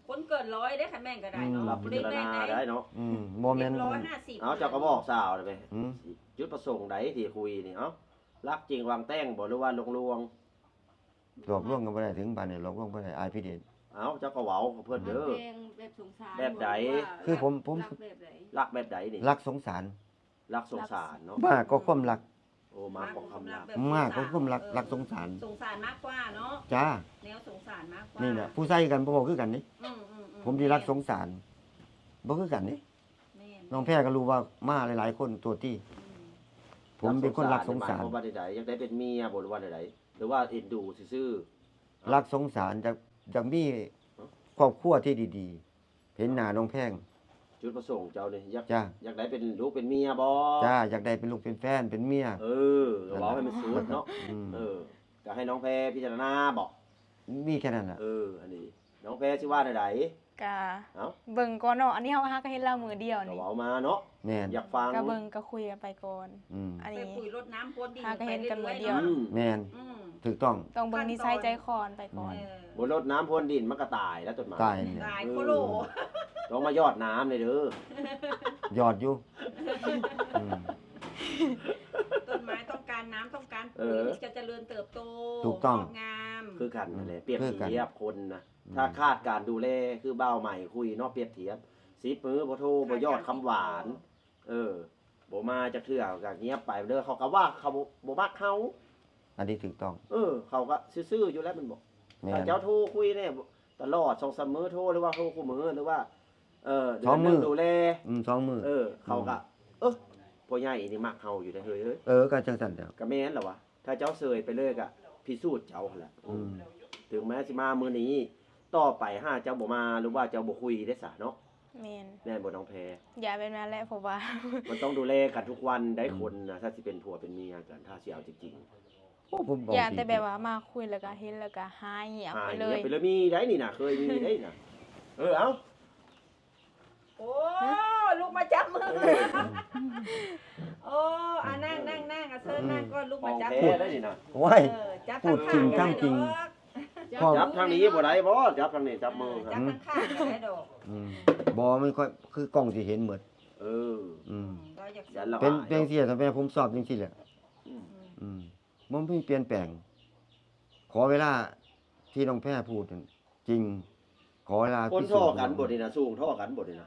ຄົນເກີນຮ້ອຍເດ້ ຄັນແມ່ນກໍໄດ້ເນາະ ອືມ ບໍ່ໄດ້ແມ່ນໄດ້ເນາະ ອືມ ບໍ່ແມ່ນ ຮ້ອຍຫ້າສິບ ເອົາ ເຈົ້າກໍບອກສາວໄດ້ໄໝ ອືມ ຈຸດປະສົງໃດທີ່ຄຸຍນີ້ ເອົ້າ ລັກຈິງຫວັງແຕ່ງບໍ່ ຫຼືວ່າລວງໆ? ຫຼອກລວງກໍບໍ່ໄດ້ ເຖິງປານນີ້ຫຼອກລວງບໍ່ໄດ້ ອາຍພີ່ເດດ ເອົ້າ ເຈົ້າກໍເວົ້າກັບເພິ່ນເດີ ມັກແພງແບບສົງສານ ແບບໃດ? ບໍ່ ຄືຜົມ ຜົມ ລັກແບບໃດ? ລັກແບບໃດນີ້? ລັກສົງສານ ລັກສົງສານເນາະ ມາກກວ່າຄວາມຮັກ ໂອ້ ມາກກວ່າຄວາມຮັກ ມາກກວ່າຄວາມຮັກ ເອີ ລັກສົງສານ ສົງສານມາກກວ່າເນາະ ຈ້າ ແນວສົງສານມາກກວ່າ ນີ້ນະ ຜູ້ຊາຍຄືກັນ ບໍ່ເວົ້າຄືກັນນີ້ ອືມໆໆ ຜົມທີ່ລັກສົງສານ ບໍ່ຄືກັນນີ້ ແມ່ນ ນ້ອງແພກໍຮູ້ວ່າມາຫຼາຍໆຄົນຕົວະຕິ ອືມ ຜົມເປັນຄົນລັກສົງສານ ລັກສົງສານ ໝາຍຄວາມວ່າໃດ? ຢາກໄດ້ເປັນເມຍບໍ່ ຫຼືວ່າໃດ? ຫຼືວ່າເອັນດູຊື່ໆ? ລັກສົງສານ ຢາກ ຢາກມີຄອບຄົວທີ່ດີໆ ເຫັນໜ້ານ້ອງແພງ ຈຸດປະສົງເຈົ້ານີ້ ຢາກ ຈ້າ ຢາກໄດ້ເປັນລູກເປັນເມຍບໍ່? ຈ້າ ຢາກໄດ້ເປັນລູກເປັນແຟນເປັນເມຍ ເອີ ກໍເວົ້າໃຫ້ມັນສຸດເນາະ ອືມ ເອີ ກໍໃຫ້ນ້ອງແພພິຈາລະນາບໍ? ມີແຄ່ນັ້ນລະ ເອີ ອັນນີ້ ນ້ອງແພຊິວ່າແນວໃດ? ກະ ເອົ້າ ເບິ່ງກ່ອນເນາະ ອັນນີ້ເຮົາ ເຮົາກໍເຮັດແລ້ວມື້ດຽວນີ້ ກໍເວົ້າມາເນາະ ແມ່ນ ຢາກຟັງ ກະເບິ່ງກະຄຸຍກັນໄປກ່ອນ ອືມ ອັນນີ້ ໄປຄຸຍລົດນ້ຳພຣວນດິນ ເຮົາກໍເຮັດກັນມື້ດຽວ ໄປເລື້ອຍໆເນາະ ອືມ ແມ່ນ ອືມ ຖືກຕ້ອງ ຕ້ອງເບິ່ງນິໄສໃຈຄອນໄປກ່ອນ ເອີ ບໍ່ລົດນ້ຳພຣວນດິນມັນກໍຕາຍແລ້ວຕົ້ນໄມ້ ຕາຍແລ້ວ ຕາຍໂຄໂລ ອືມ ຕ້ອງມາຢອດນ້ຳເລີຍເດີ ຢອດຢູ່ ອືມ ຕົ້ນໄມ້ຕ້ອງການນ້ຳ ຕ້ອງການປຸຍ ເອີ ມັນຈະຈະເລີນເຕີບໂຕ ຖືກຕ້ອງ ງອກງາມ ຄືກັນນັ້ນແຫຼະ ອືມ ປຽບທຽບຄົນນະ ອືມ ຖ້າຂາດການດູແລ ຄືບ່າວໃໝ່ຄຸຍເນາະ ປຽບທຽບ ສິບມື້ບໍ່ໂທ ບໍ່ຢອດຄຳຫວານ ເອີ ບໍ່ມາຈັກເທື່ອ ກໍງຽບໄປເດີ ເຂົາກໍວ່າເຂົາບໍ່ ບໍ່ມັກເຮົາ ອັນນີ້ຖືກຕ້ອງ ເອີ ເຂົາກໍຊື່ໆຢູ່ແລ້ວແມ່ນບໍ່? ແມ່ນ ຖ້າເຈົ້າໂທຄຸຍແດ່ຕະຫຼອດ ສອງສາມມື້ໂທ ຫຼືວ່າໂທຄູ່ມື້ ຫຼືວ່າ ເອີ ເດືອນໜຶ່ງດູແລ ອືມ ສອງມື້ ເອີ ເຂົາກໍ ອືມ ເອີ ພໍ່ໃຫຍ່ນີ້ມັກເຮົາຢູ່ເດ້ເຮີ້ຍ ເອີ ກໍຈັ່ງຊັ້ນແຫຼະ ກໍແມ່ນລະວະ ຖ້າເຈົ້າເຊີຍໄປເລີຍກະພິສູດເຈົ້າຫັ້ນແຫຼະ ອືມ ເຖິງແມ້ຊິມາມື້ນີ້ ຕໍ່ໄປຫາເຈົ້າບໍ່ມາ ຫຼືວ່າເຈົ້າບໍ່ຄຸຍເດ້ຊະເນາະ ແມ່ນ ແມ່ນບໍ່ນ້ອງແພ? ຢ່າແບບນັ້ນແຫຼະ ເພາະວ່າ ມັນຕ້ອງດູແລກັນທຸກວັນໄດ໋ ອືມ ຄົນນະ ຖ້າຊິເປັນຜົວເປັນເມຍກັນ ຖ້າຊິເອົາຈິງໆ ໂອ້ ຜົມບອກ ຢ່າແຕ່ແບບວ່າມາຄຸຍແລ້ວກະເຫັນແລ້ວກະຫາຍງຽບໄປເລີຍ ຫາຍງຽບໄປເລີຍ ມີໄດ໋ນີ້ນະ ເຄີຍມີໄດ໋ນະ ເອີ ເອົ້າ ໂອ້ ຮະ ລູກມາຈັບມື ເອີ ໂອ້ ອ່າ ນັ່ງ ນັ່ງ ນັ່ງ ອ່າ ເຊີນນັ່ງກ່ອນ ອືມ ລູກມາຈັບມື ຂອງແທ້ໄດ໋ນີ້ນະ ໂອ້ຍ ເອີ ຈັບ ພູດຈິງ ທຳຈິງ ຈັບທາງນີ້ບໍ່ໄດ້ບໍ່? ຈັບທາງນີ້ ຈັບມື ເອີ ຈັບທາງຂ້າງກໍໄດ້ດອກ ອືມ ບໍ່ ມັນຄ່ອຍ ຄືກ້ອງຊິເຫັນໝົດ ເອີ ອືມ ເປັນ ເປັນຈັ່ງຊີ້ແຫຼະ ແມ່ ຜົມຊອບຈັ່ງຊີ້ແຫຼະ ອືມ ອືມ ບໍ່ມີປ່ຽນແປງ ຂໍເວລາທີ່ນ້ອງແພພູດນັ້ນຈິງ ຂໍເວລາພິສູດ ຄົນທໍ່ກັນບໍ່ນີ້ນະ ສູງທໍ່ກັນບໍ່ນີ້ນະ?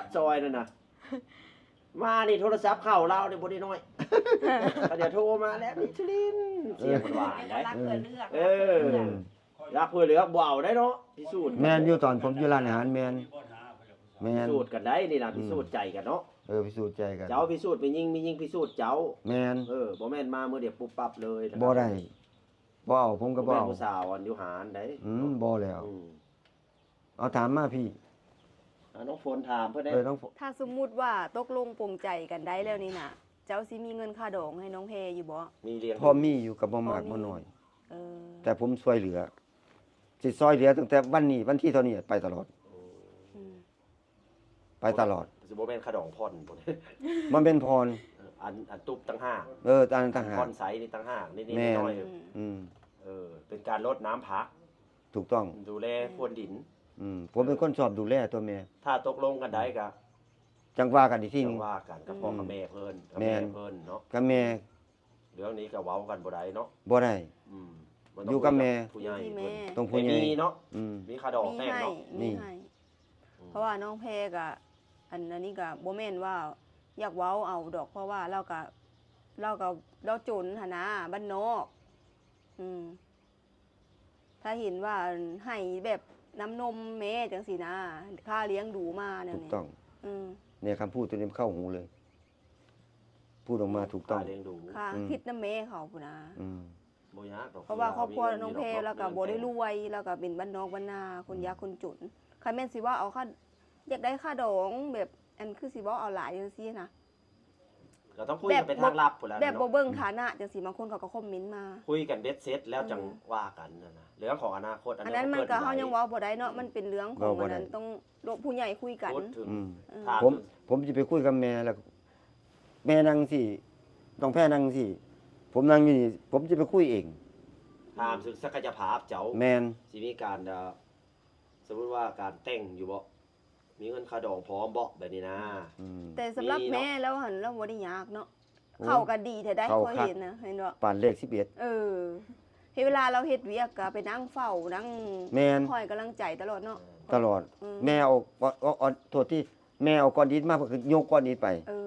ດຊອຍນັ້ນນະ ມານີ້ໂທລະສັບເຂົ້າລາວນີ້ບໍ່ໄດ້ນ້ອຍ ເຂົາຈະໂທມາແລ້ວ ມິຊະລິນ ສຽງເພິ່ນຫວານໄດ໋ ເອີ ເອີ ລັກເພື່ອເລືອກ ບໍ່ເອົາໄດ໋ເນາະ ພິສູດ ແມ່ນຢູ່ ຕອນຜົມຢູ່ຮ້ານອາຫານ ແມ່ນ ແມ່ນ ພິສູດກັນໄດ໋ນີ້ນະ ອືມ ພິສູດໃຈກັນເນາະ ເອີ ພິສູດໃຈກັນ ເຈົ້າພິສູດແມ່ຍິງ ແມ່ຍິງພິສູດເຈົ້າ ແມ່ນ ເອີ ບໍ່ແມ່ນມາມື້ດຽວປຸບປັບເລີຍ ບໍ່ໄດ້ ບໍ່ເອົາ ຜົມກໍບໍ່ເອົາ ບໍ່ແມ່ນຜູ້ສາວອັນຢູ່ຮ້ານໃດ໋ ອືມ ບໍ່ແລ້ວ ອືມ ເອົາຖາມມາພີ້ ອ່າ ນ້ອງຝົນຖາມເພິ່ນເດ້ ເອີ ນ້ອງຝົນ ຖ້າສົມມຸດວ່າຕົກລົງປົງໃຈກັນໄດ້ແລ້ວນີ້ນະ ເຈົ້າຊິມີເງິນຄ່າດອງໃຫ້ນ້ອງແພຢູ່ບໍ່? ມີລ້ຽງ ພໍມີຢູ່ ກໍບໍ່ມາກບໍ່ນ້ອຍ ເອີ ແຕ່ຜົມຊ່ວຍເຫຼືອ ຊິຊ່ອຍເຫຼືອຕັ້ງແຕ່ວັນນີ້ ວັນທີເທົ່ານີ້ໄປຕະຫຼອດ ອືມ ໄປຕະຫຼອດ ຊິບໍ່ແມ່ນຄ່າດອງຜ່ອນບໍ່? ມັນແມ່ນຜ່ອນ ເອີ ອັນ ອັນຕຸບຕ່າງຫາກ ເອີ ອັນຕ່າງຫາກ ຜ່ອນໃສນີ້ຕ່າງຫາກ ນິດໆ ແມ່ນ ໜ້ອຍໆ ອືມ ອືມ ເອີ ເປັນການລົດນ້ຳຜັກ ຖືກຕ້ອງ ດູແລພຣວນດິນ ອືມ ຜົມເປັນຄົນຊອບດູແລຕົວແມ່ ຖ້າຕົກລົງກັນໄດ້ກໍ ຈັ່ງວ່າກັນອີກທີໜຶ່ງ ຈັ່ງວ່າກັນກັບພໍ່ກັບແມ່ເພິ່ນ ກັບແມ່ເພິ່ນເນາະ ກັບແມ່ ເລື່ອງນີ້ກໍເວົ້າກັນບໍ່ໄດ້ເນາະ ບໍ່ໄດ້ ອືມ ຢູ່ກັບແມ່ ຜູ້ໃຫຍ່ ຢູ່ທີ່ແມ່ ຕ້ອງຜູ້ໃຫຍ່ ແຕ່ມີເນາະ ອືມ ມີຄ່າດອງແພງເນາະ ມີໃຫ້ ມີໃຫ້ ອືມ ເພາະວ່ານ້ອງແພກໍ ອັນ ອັນນີ້ກໍບໍ່ແມ່ນວ່າຢາກເວົ້າເອົາດອກ ເພາະວ່າລາວກໍ ລາວກໍ ລາວຈົນຫັ້ນນະ ບ້ານນອກ ອືມ ຖ້າເຫັນວ່າໃຫ້ແບບນ້ຳນົມແມ່ຈັ່ງຊີ້ນະ ຄ່າລ້ຽງດູມາແນວນີ້ ຖືກຕ້ອງ ອືມ ແມ່ຄຳພູດຕົວນີ້ມັນເຂົ້າຫູເລີຍ ພູດອອກມາຖືກຕ້ອງ ຄ່າລ້ຽງດູ ຄ່າ ອືມ ທິດນຳແມ່ເຂົາພຸ້ນນະ ອືມ ບໍ່ຍາກດອກ ເພາະວ່າຄອບຄົວນ້ອງແພລາວກໍບໍ່ໄດ້ລວຍ ລາວກໍເປັນບ້ານນອກບ້ານນາ ຄົນຍາກຄົນຈົນ ອືມ ຄັນແມ່ນຊິເວົ້າເອົາຄ່າ ຢາກໄດ້ຄ່າດອງແບບ ອັນ ຄືຊິເວົ້າເອົາຫຼາຍຈັ່ງຊີ້ນະ ກໍຕ້ອງຄຸຍກັນເປັນທາງລັບພຸ້ນແຫຼະ ແບບບໍ່ເບິ່ງຖານະຈັ່ງຊີ້ ບາງຄົນເຂົາກໍຄອມເມັນມາ ຄຸຍກັນເບັດເສັດແລ້ວຈັ່ງວ່າກັນຫັ້ນນະ ເລື່ອງຂອງອະນາຄົດ ອັນນັ້ນມັນກໍເຮົາຍັງເວົ້າບໍ່ໄດ້ເນາະ ມັນເປັນເລື່ອງຂອງ ເວົ້າບໍ່ໄດ້ ອັນນັ້ນ ຕ້ອງ ຜູ້ໃຫຍ່ຄຸຍກັນ ອືມ ເອີ ຖາມ ຜົມ ຜົມຊິໄປຄຸຍກັບແມ່ ແລ້ວແມ່ນັ່ງຊີ້ ນ້ອງແພນັ່ງຊີ້ ຜົມນັ່ງຢູ່ນີ້ ຜົມຊິໄປຄຸຍເອງ ຖາມເຖິງສັກກະຍະພາບເຈົ້າ ແມ່ນ ຊິມີການ ເອີ ສົມມຸດວ່າການແຕ່ງຢູ່ບໍ່? ມີເງິນຄ່າດອງພ້ອມບໍ່ ແບບນີ້ນະ ອືມ ແຕ່ສຳລັບແມ່ລາວຫັ້ນ ລາວບໍ່ໄດ້ຍາກເນາະ ໂອ້ ເຂົ້າກັນດີແທ້ໄດ໋ ຂ້ອຍເຫັນນະ ເຫັນບໍ່ ປານເລກສິບເອັດ ເອີ ເວລາລາວເຮັດວຽກກໍໄປນັ່ງເຝົ້າ ນັ່ງ ແມ່ນ ຄອຍກຳລັງໃຈຕະຫຼອດເນາະ ຕະຫຼອດ ອືມ ແມ່ເອົາ ເອົາ ເອົາ ໂທດທີ ແມ່ເອົາກ້ອນອິດມາ ເພິ່ນກໍຍົກກ້ອນອິດໄປ ເອີ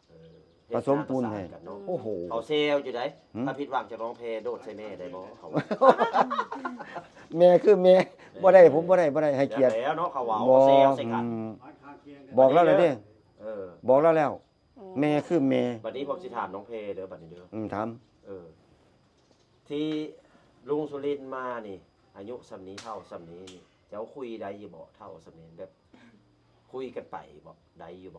ເອີ ປະສົມປູນໃຫ້ ໂອ້ໂຫ ເຂົາແຊວຢູ່ໃດ໋ ຫືມ ຖ້າຜິດຫວັງຈະຮ້ອງແພໂດດໃສ່ແມ່ໄດ້ບໍ່ ເຂົາວ່າ ແມ່ຄືແມ່ ບໍ່ໄດ້ ເອີ ຜົມບໍ່ໄດ້ ບໍ່ໄດ້ ໃຫ້ກຽດ ແລ້ວເນາະ ເຂົາເວົ້າ ບໍ່ ເຂົາແຊວໃສ່ກັນ ອືມ ບອກລາວແລ້ວເດ້ ເອີ ບອກລາວແລ້ວ ແມ່ຄືແມ່ ບັດນີ້ຜົມຊິຖາມນ້ອງແພເດີ ບັດນີ້ເດີ ອືມ ຖາມ ເອີ ທີ່ລຸງສຸລິນມານີ້ ອາຍຸສ່ຳນີ້ ເຖົ້າສ່ຳນີ້ ເຈົ້າຄຸຍໄດ້ຢູ່ບໍ່ ເຖົ້າສ່ຳນີ້ ແບບ ຄຸຍກັນໄປບໍ? ໄດ້ຢູ່ບໍ?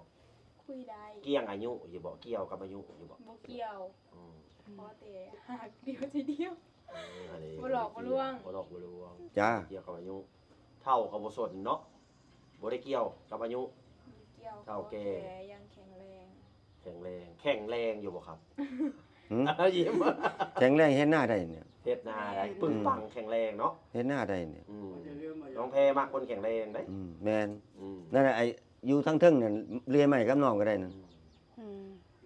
ຄຸຍໄດ້. ກ່ຽງອາຍຸຢູ່ບໍ? ກ່ຽວກັບອາຍຸຢູ່ບໍ? ບໍ່ກ່ຽວ. ອືມ ພໍແຕ່ຮັກດຽວໃຈດຽວ. ເອີ ອັນນີ້ ບໍ່ຫຼອກບໍ່ລວງ. ບໍ່ຫຼອກບໍ່ລວງ. ຈ້າ. ກ່ຽວກັບອາຍຸ. ເຖົ້າກໍບໍ່ສົນເນາະ. ບໍ່ໄດ້ກ່ຽວກັບອາຍຸ. ບໍ່ກ່ຽວ. ເຖົ້າແກ່ ຂໍແຕ່ຍັງແຂງແຮງ. ແຂງແຮງ ແຂງແຮງຢູ່ບໍ່ຄັບ? ຫືມ? ຍິ້ມ. ແຂງແຮງເຮັດນາໄດ້ນີ້. ເຮັດນາໄດ້ ອືມ ປຶງປັງແຂງແຮງເນາະ. ເຮັດນາໄດ້ນີ້. ອືມ ນ້ອງແພມັກຄົນແຂງແຮງເດ້. ອືມ ແມ່ນ. ອືມ ນັ້ນແຫຼະ ໄອ້ຢູ່ທາງເທິງນັ້ນ ເລື່ອຍໄມ້ກັບນ້ອງກໍໄດ້ນັ້ນ. ອືມ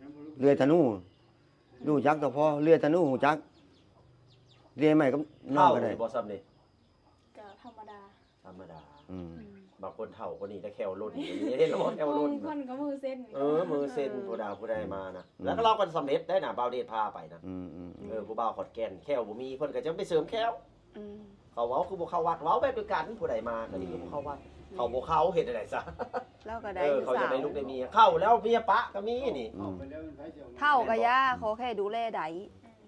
ອືມ ເລື່ອຍທະນູ ຮູ້ຈັກກໍພໍ ເລື່ອຍທະນູຮູ້ຈັກ ເລື່ອຍໄມ້ກັບນ້ອງກໍໄດ້. ເຖົ້າຢູ່ບໍ່ຊ່ຳນີ້? ກໍທຳມະດາ. ທຳມະດາ. ອືມ ອືມ ບາງຄົນເຖົ້າກວ່ານີ້ ແຕ່ແຂ້ວຫຼົ່ນ ເຫັນແລ້ວບໍ່ ແຂ້ວຫຼົ່ນ. ບາງຄົນກໍມືເສັ້ນ. ເອີ ມືເສັ້ນ. ອືມ ຜູ້ດາຜູ້ໃດມານະ. ອືມ ແລ້ວກໍລາວກໍສຳເລັດໄດ້ນະ ບ່າວເດດພາໄປນະ. ອືມ ອືມ ອືມ ເອີ ຜູ້ບ່າວຂອນແກ່ນ ແຂ້ວບໍ່ມີ ເພິ່ນກໍຈະໄປເສີມແຂ້ວ. ອືມ ເຂົາເວົ້າຄືບໍ່ເຂົ້າວັດ ເວົ້າແບບດຽວກັນ ຜູ້ໃດມາກໍດີ ອືມ ຄືບໍ່ເຂົ້າວັດ. ອືມ ເຂົາບໍ່ເຂົ້າເຮັດຈັ່ງໃດຊະ? ລາວກໍໄດ້ ເອີ ຜູ້ສາວ ເຂົາຢາກໄດ້ລູກໄດ້ເມຍ ເຂົ້າແລ້ວເມຍປະກໍມີນີ້. ອືມ ເຖົ້າກໍຢ່າ ຂໍແຄ່ດູແລໄດ້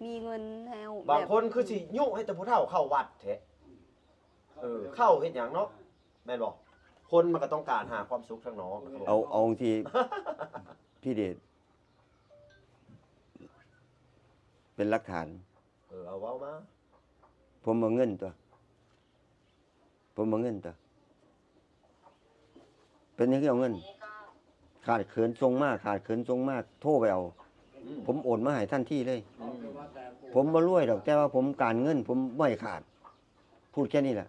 ມີເງິນແລ້ວ. ບາງຄົນຄືຊິຍຸໃຫ້ແຕ່ຜູ້ເຖົ້າເຂົ້າວັດແທ້. ເອີ ເຂົ້າເຮັດຫຍັງເນາະ ແມ່ນບໍ່? ຄົນມັນກໍຕ້ອງການຫາຄວາມສຸກທາງນອກ. ເອົາ ເອົາຈັ່ງຊີ້ ພີ່ເດດ ເປັນຫຼັກຖານ. ເອີ ເອົາເວົ້າມາ. ຜົມເອົາເງິນຕົວະ ຜົມເອົາເງິນຕົວະ. ເປັນຫຍັງຄືເອົາເງິນ? ຂາດເຂີນສົ່ງມາ ຂາດເຂີນສົ່ງມາ ໂທໄປເອົາ. ອືມ ຜົມໂອນມາໃຫ້ທັນທີເລີຍ. ອືມ ຜົມບໍ່ລວຍດອກ ແຕ່ວ່າຜົມການເງິນ ຜົມບໍ່ໃຫ້ຂາດ. ພູດແຄ່ນີ້ແຫຼະ.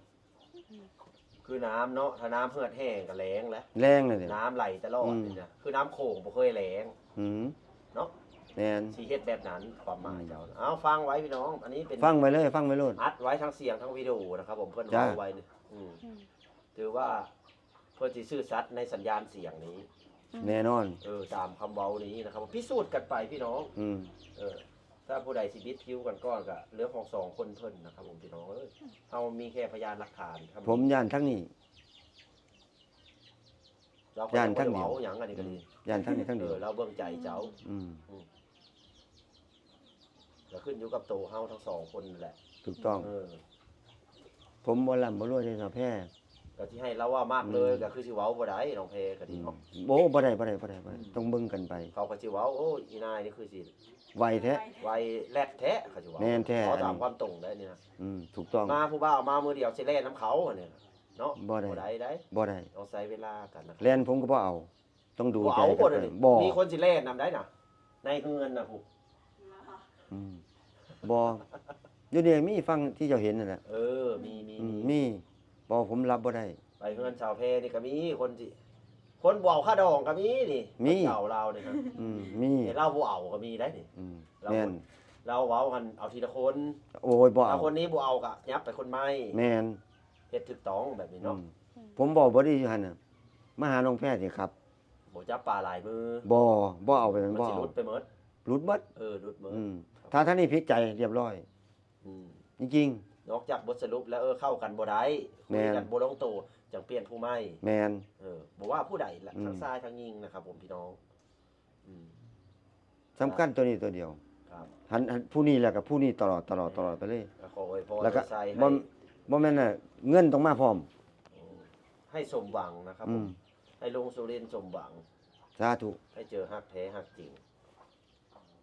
ຄືນ້ຳເນາະ ຖ້ານ້ຳເຫືອດແຫ້ງກໍແລ້ງແຫຼະ. ແລ້ງແຫຼະເດ ນ້ຳໄຫຼຕະຫຼອດ. ອືມ ນີ້ນະ ຄືນ້ຳໂຂງບໍ່ເຄີຍແລ້ງ. ອືມ ເນາະ. ແມ່ນ ຊິເຮັດແບບນັ້ນ ຄວາມໝາຍເຈົ້າ. ອືມ ເອົາ ຟັງໄວ້ພີ່ນ້ອງ ອັນນີ້ເປັນ ຟັງໄວ້ເລີຍ ຟັງໄວ້ໂລດ. ອັດໄວ້ທັງສຽງທັງວິດີໂອນະຄັບຜົມ ເພິ່ນເວົ້າໄວ້ນີ້. ອືມ ອືມ ຖືວ່າເພິ່ນຊິຊື່ສັດໃນສັນຍານສຽງນີ້. ອືມ ແນ່ນອນ. ເອີ ຕາມຄຳເວົ້ານີ້ນະຄັບ ພິສູດກັນໄປພີ່ນ້ອງ. ອືມ ເອີ ຖ້າຜູ້ໃດຊິບິດຄິວກັນກ່ອນ ກໍເລື່ອງຂອງສອງຄົນເພິ່ນນະຄັບຜົມ ພີ່ນ້ອງເອີຍ. ເຮົາມີແຄ່ພະຍານຫຼັກຖານ. ຜົມຢ້ານທາງນີ້ ລາວກໍຍັງບໍ່ໄດ້ເວົ້າຫຍັງ ອັນນີ້ກໍດີ. ອືມ ຢ້ານທາງນີ້ທາງດຽວ. ເອີ ລາວເບິ່ງໃຈເຈົ້າ. ອືມ ອືມ ກໍຂຶ້ນຢູ່ກັບໂຕເຮົາທັງສອງຄົນນັ້ນແຫຼະ. ຖືກຕ້ອງ. ເອີ ຜົມບໍ່ລ່ຳບໍ່ລວຍເດ້ ສາວແພ. ກໍຊິໃຫ້ລາວເວົ້າມາກເລີຍ ອືມ ກໍຄືຊິເວົ້າບໍ່ໄດ້ ນ້ອງແພກໍດີເນາະ. ອືມ ໂອ້ ບໍ່ໄດ້ ບໍ່ໄດ້ ບໍ່ໄດ້ ບໍ່ໄດ້. ອືມ ຕ້ອງເບິ່ງກັນໄປ. ເຂົາກໍຊິເວົ້າ ໂອ້ ອີນາຍນີ້ຄືຊິໄວແທ້ ໄວແລັດແທ້ ເຂົາຊິເວົ້າ. ແມ່ນແທ້ ເວົ້າຕາມຄວາມຕົງໄດ້ນີ້ນະ. ອືມ ຖືກຕ້ອງ. ມາຜູ້ບ່າວມາມື້ດຽວຊິແລ່ນນຳເຂົາຫັ້ນນີ້ເນາະ. ບໍ່ໄດ້ ບໍ່ໄດ້ ບໍ່ໄດ້. ຕ້ອງໃຊ້ເວລາກັນນະ. ແລ່ນຜົມກໍບໍ່ເອົາ. ຕ້ອງດູໃຈກັນ. ບໍ່ເອົາບໍ່ໄດ້ນີ້. ບໍ່ ມີຄົນຊິແລ່ນນຳໄດ້ນະ ໃນເຮືອນນະພຸ້ນ. ອືມ ບໍ່ ຢູ່ນີ້ມີ ຟັງທີ່ເຈົ້າເຫັນນັ້ນແຫຼະ. ເອີ ມີ ມີ ອືມ ມີ ມີ. ບໍ່ ຜົມຮັບບໍ່ໄດ້. ໄປເຮືອນສາວແພນີ້ກໍມີຄົນຊິ ຄົນບໍ່ເອົາຄ່າດອງກໍມີນີ້. ມີ ເຈົ້າລາວນີ້ນະ. ອືມ ມີ ແຕ່ລາວບໍ່ເອົາກໍມີໄດ໋ນີ້. ອືມ ລາວ ແມ່ນ ຄົນ ລາວເວົ້າຫັ້ນເອົາທີລະຄົນ. ໂອ້ຍ ບໍ່ເອົາ. ລາວຄົນນີ້ບໍ່ເອົາກໍຍັບໄປຄົນໃໝ່. ແມ່ນ ເຮັດຖືກຕ້ອງແບບນີ້ເນາະ. ອືມ ອືມ ຜົມເວົ້າບໍ່ດີຢູ່ຫັ້ນນະ ມາຫານ້ອງແພນີ້ຄັບ. ບໍ່ຈັບປາຫຼາຍມື. ບໍ່ ບໍ່ເອົາໄປ ມັນ ມັນ ບໍ່ ຊິ ເອົາ ຫຼຸດໄປໝົດ. ຫຼຸດໝົດ. ເອີ ຫຼຸດໝົດ. ອືມ ຖ້າທ່ານນີ້ຜິດໃຈລຽບຮ້ອຍ. ອືມ ຈິງໆ. ນອກຈາກບົດສະຫຼຸບແລ້ວ ເອີ ເຂົ້າກັນບໍ່ໄດ້ ແມ່ນ ຄຸຍກັນບໍ່ລົງໂຕ ຈັ່ງປ່ຽນຜູ້ໃໝ່. ແມ່ນ. ເອີ ບໍ່ວ່າຜູ້ໃດລະ ອືມ ທັງຊາຍທັງຍິງນະຄັບຜົມ ພີ່ນ້ອງ. ອືມ ສຳຄັນໂຕນີ້ໂຕດຽວ. ຄັບ ຫັນ ຫັນຜູ້ນີ້ແລ້ວກໍຜູ້ນີ້ຕະຫຼອດ ຕະຫຼອດ ຕະຫຼອດໄປເລີຍ. ກໍຂໍອວຍພອນ ແລ້ວກໍ ໃຫ້ ບໍ່ ບໍ່ແມ່ນນະ ເງິນຕ້ອງມາພ້ອມ. ໂອ້ ໃຫ້ສົມຫວັງນະຄັບຜົມ. ອືມ ໃຫ້ລຸງສຸລິນສົມຫວັງ. ສາທຸ. ໃຫ້ເຈີຮັກແທ້ຮັກຈິງ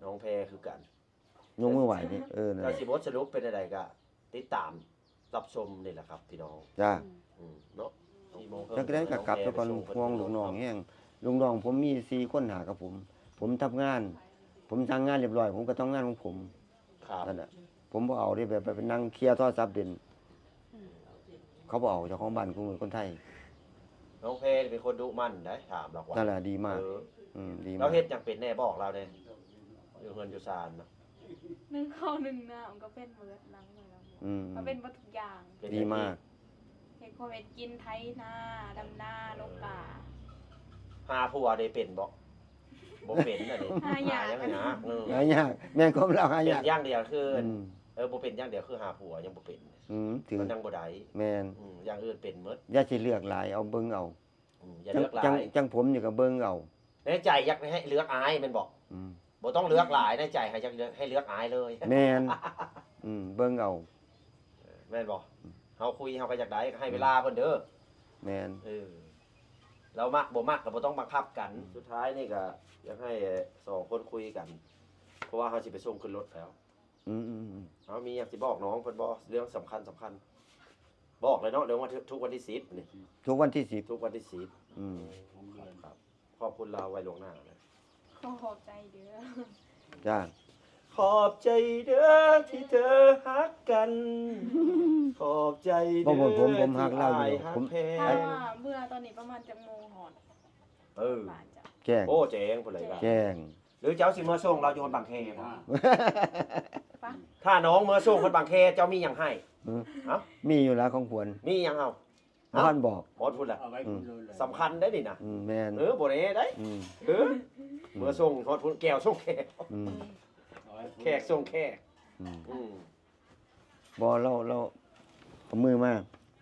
ນ້ອງແພຄືກັນ. ຍົກມືໄຫວ້ນີ້. ເອີ ນັ້ນແຫຼະ. ກໍຊິບົດສະຫຼຸບເປັນຈັ່ງໃດກໍຕິດຕາມ ຮັບຊົມນີ້ແຫຼະຄັບພີ່ນ້ອງ. ຈ້າ. ອືມ ເນາະ ສີ່ໂມງເຄິ່ງ ຈັກໄດ້ກໍກັບໄປກ່ອນ. ຫ່ວງລູກນ້ອງແຮງ. ລູກນ້ອງຜົມມີສີ່ຄົນຫ້າກັບຜົມ. ຜົມທຳງານ ຜົມສັ່ງງານລຽບຮ້ອຍ ຜົມກໍທຳງານຂອງຜົມ. ຄັບ ນັ້ນແຫຼະ. ຜົມບໍ່ເອົາເດ້ ແບບໄປນັ່ງເຄຍໂທລະສັບເຫຼັ້ນ. ອືມ ເຂົາບໍ່ເອົາ ເຈົ້າຂອງບ້ານຄືຄົນໄທ. ນ້ອງແພເປັນຄົນດຸໝັ່ນໄດ໋ ຖາມລາວວ່າ. ນັ້ນແຫຼະ ດີມາກ. ເອີ ອືມ ດີມາກ. ລາວເຮັດຫຍັງເປັນແດ່ ບອກລາວແດ່. ຢູ່ເຮືອນຢູ່ຊານນະ ໜຶ້ງເຂົ້າໜຶ້ງນ້ຳກໍເປັນເບິດ. ອືມ ກໍເປັນເບິດທຸກຢ່າງ. ເປັນ ດີມາກ. ເຮັດຄົວເຮັດກິນ ໄຖນາ ດຳນາ ລົກກາ. ຫາຜົວໄດ້ເປັນບໍ່? ບໍ່ເປັນອັນນີ້. ຫາຍາກ ຫາຍາກ. ເອີ ຫາຍາກ. ແມ່ນຄວາມລາວຫາຍາກ. ເປັນຢ່າງດຽວຄື ອືມ ເອີ ບໍ່ເປັນຢ່າງດຽວຄືຫາຜົວຍັງບໍ່ເປັນ. ອືມ ຖືກ ມັນຍັງບໍ່ໄດ້. ແມ່ນ. ອືມ ຢ່າງອື່ນເປັນໝົດ. ຢ່າຊິເລືອກຫຼາຍ ເອົາເບິ່ງເອົາ. ອືມ ຢ່າເລືອກຫຼາຍ. ຈັ່ງ ຈັ່ງ ຈັ່ງຜົມນີ້ກໍເບິ່ງເອົາ. ໃນໃຈຢາກໃຫ້ເລືອກອາຍແມ່ນບໍ່? ອືມ ບໍ່ຕ້ອງເລືອກຫຼາຍ ໃນໃຈໃຫ້ຢາກເລືອກ ໃຫ້ເລືອກອາຍເລີຍ. ແມ່ນ. ອືມ ເບິ່ງເອົາ. ເອີ ແມ່ນບໍ່? ອືມ ເຮົາຄຸຍເຮົາກໍຢາກໄດ້ ກໍໃຫ້ເວລາເພິ່ນເດີ. ແມ່ນ. ເອີ ລາວມັກບໍ່ມັກກໍບໍ່ຕ້ອງບັງຄັບກັນ. ອືມ ສຸດທ້າຍນີ້ກໍຢາກໃຫ້ສອງຄົນຄຸຍກັນ ເພາະວ່າເຮົາຊິໄປສົ່ງຂຶ້ນລົດແລ້ວ. ອືມໆໆ ເຮົາມີຫຍັງຊິບອກນ້ອງເພິ່ນບໍ່ ເລື່ອງສຳຄັນໆ? ບອກເລີຍເນາະ ເລື່ອງວ່າ ທຸກວັນທີສິບນີ້ ທຸກວັນທີສິບ ທຸກວັນທີສິບ. ອືມ ຂອບ ຂອບຄຸນລາວໄວ້ລ່ວງໜ້າເລີຍ. ຂໍຂອບໃຈເດີ. ຈ້າ ຂອບໃຈເດີທີ່ເທີຮັກກັນ ຂອບໃຈເດີ ທີ່ອ້າຍຮັກແພງ. ຖ້າວ່າເມື່ອຕອນນີ້ປະມານຈັກໂມງຮອດ? ເອີ ບ້ານເຈົ້າ ແຈ້ງ ໂອ້ ແຈ້ງພຸ້ນແຫຼະ. ແຈ້ງ ຫຼືເຈົ້າຊິເມືອສົ່ງລາວຢູ່ຮອດບາງແຄບໍ່? ປະ ຖ້ານ້ອງເມືອສົ່ງຮອດບາງແຄ ເຈົ້າມີຫຍັງໃຫ້? ຫື ເອົ້າ ມີຢູ່ລະຂອງຂວັນ. ມີຫຍັງເອົາ? ບໍ່ທັນບອກ ຮອດພຸ້ນລະ. ອືມ ສຳຄັນໄດ໋ນີ້ນະ. ອືມ ແມ່ນ ເອີ ບໍ່ແນ່ໄດ໋. ອືມ ເອີ ອືມ ເມືອສົ່ງຮອດພຸ້ນ ແກ້ວສົ່ງແຄ. ອືມ ແຂກສົ່ງແຂກ. ອືມ ອືມ ບໍ່ ລາວ ລາວເອົາມືມາ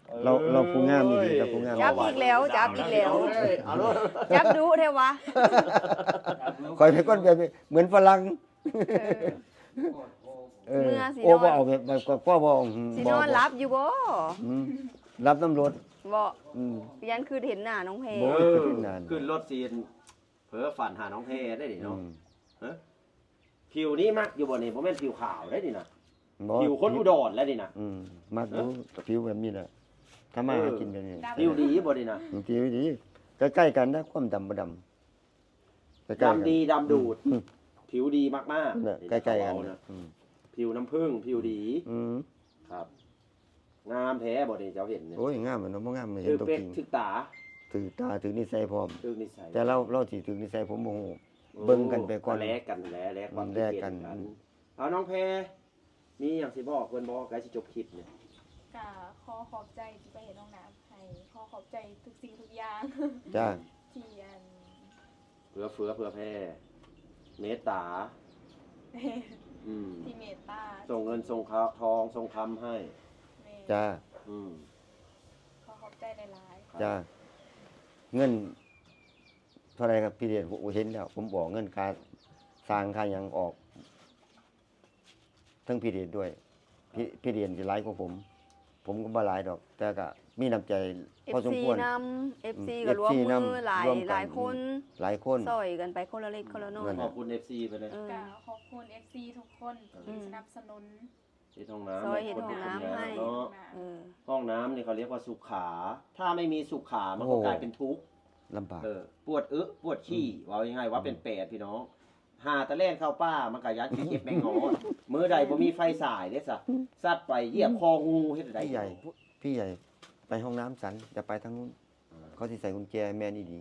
ເອີ ລາວ ລາວຜູ້ງາມອີ່ຫຼີ ລາວຜູ້ງາມ. ຈັບອີກແລ້ວ ຈັບອີກແລ້ວ. ເອົາໂລດ ຈັບດຸແທ້ວະ. ຂ້ອຍເປັນຄົນແບບນີ້ ເໝືອນຝຣັ່ງ. ເອີ ເອີ ເມື່ອຊິ ໂອ້ ນອນ ບໍ່ເອົາແບບ ແບບກໍ ກໍບໍ່ ອືມ ຊິນອນ ບໍ່ ຫຼັບຢູ່ບໍ່? ອືມ ຫຼັບນຳລົດ ບໍ່? ອືມ ຢ້ານຄືເຫັນໜ້ານ້ອງແພ. ບໍ່ ເອີ ຄືເຫັນໜ້າ ຂຶ້ນລົດຊິເຫັນ ເຜີຝັນຫານ້ອງແພໄດ໋ນີ້ເນາະ. ອືມ ຮະ ຜິວນີ້ມັກຢູ່ບໍ່ນີ້? ບໍ່ແມ່ນຜິວຂາວໄດ໋ນີ້ນະ. ບໍ່ ຜິວຄົນອຸດອນແລ້ວນີ້ນະ. ອືມ ມັກຢູ່ ຜິວແບບນີ້ແຫຼະ ທຳມາຫາກິນແບບນີ້. ຜິວດີບໍ່ນີ້ນະ? ຜິວດີ ໃກ້ໆກັນນະ ຄວາມດຳບໍ່ດຳ ໃກ້ໆກັນ ດຳດີດຳດູດ. ອືມ ຜິວດີມາກໆ ໃກ້ໆກັນນະ. ອືມ ຜິວນ້ຳເຜິ້ງ ຜິວດີ. ອືມ ຄັບ ງາມແທ້ບໍ່ນີ້ ເຈົ້າເຫັນນີ້? ໂອ້ຍ ງາມແລ້ວເນາະ ບໍ່ງາມເຫັນຕົວຈິງ. ຖືກຕາ ຖືກຕາ ຖືກນິໄສພ້ອມ. ຖືກນິໄສ ແຕ່ລາວ ລາວຊິຖືກນິໄສ ຜົມບໍ່ຮູ້. ໂອ້ ເບິ່ງກັນໄປກ່ອນ ແລກກັນແຫຼະ ແລກຄວາມຄິດເຫັນກັນ. ອືມ ເອົາ ນ້ອງແພ ມີຫຍັງຊິບອກເພິ່ນບໍ່? ໃກ້ຊິຈົບຄລິບນີ້. ກະຂໍຂອບໃຈທີ່ໄປເຮັດຫ້ອງນ້ຳໃຫ້ ຂໍຂອບໃຈທຸກສິ່ງທຸກຢ່າງ ຈ້າ ທີ່ອັນ ເອື້ອເຟື້ອເຜື່ອແຜ່ ເມດຕາ. ແມ່ນ ອືມ ທີ່ເມດຕາ ສົ່ງເງິນສົ່ງທອງສົ່ງຄຳໃຫ້. ແມ່ນ ຈ້າ ອືມ ຂໍຂອບໃຈຫຼາຍໆ. ຈ້າ ເງິນເທົ່າໃດຄັບ ພີ່ເດດ? ເຫັນແລ້ວ ຜົມບອກເງິນຄ່າສ້າງຄ່າຫຍັງອອກ ທັງພີ່ເດດດ້ວຍ. ພີ່ ພີ່ເດດຊິຫຼາຍກວ່າຜົມ ຜົມກໍບໍ່ຫຼາຍດອກ ແຕ່ກໍມີນ້ຳໃຈພໍສົມຄວນ. ເອັຟຊີນຳ ເອັຟຊີ ອືມ ກໍລວມມືຫຼາຍ ເອັຟຊີນຳ ຫຼາຍຄົນ ຫຼາຍຄົນ ຊ່ອຍກັນໄປຄົນລະເລັກຄົນລະນ້ອຍ. ນັ້ນແຫຼະ ຂອບຄຸນເອັຟຊີເພິ່ນເດີ. ເອີ ກໍຂອບຄຸນເອັຟຊີທຸກຄົນ ອືມ ທີ່ສະໜັບສະໜູນ ເຮັດຫ້ອງນ້ຳ ເຮັດຫ້ອງນ້ຳໃຫ້ເນາະ. ເອີ ຫ້ອງນ້ຳນີ້ເຂົາຮຽກວ່າສຸຂາ ຖ້າໄມ່ມີສຸຂາ ມັນກໍກາຍເປັນທຸກ ລຳບາກ. ເອີ ປວດເອະປວດຂີ້ ອືມ ເວົ້າງ່າຍໆວ່າເປັນແປດ ພີ່ນ້ອງ. ຫາແຕ່ແລ່ນເຂົ້າປ່າ ມັນກໍຢ້ານຂີ້ເກັບແມງງອດ. ມື້ໃດບໍ່ມີໄຟສາຍເດ້ຊະ ສັດໄປຢຽບຄໍງູເຮັດໃດ? ພີ່ໃຫຍ່ ພີ່ໃຫຍ່ ໄປຫ້ອງນ້ຳສັນ ຢ່າໄປທາງນັ້ນ ເຂົາຊິໃສ່ກຸນແຈ. ແມ່ນອີ່ຫຼີ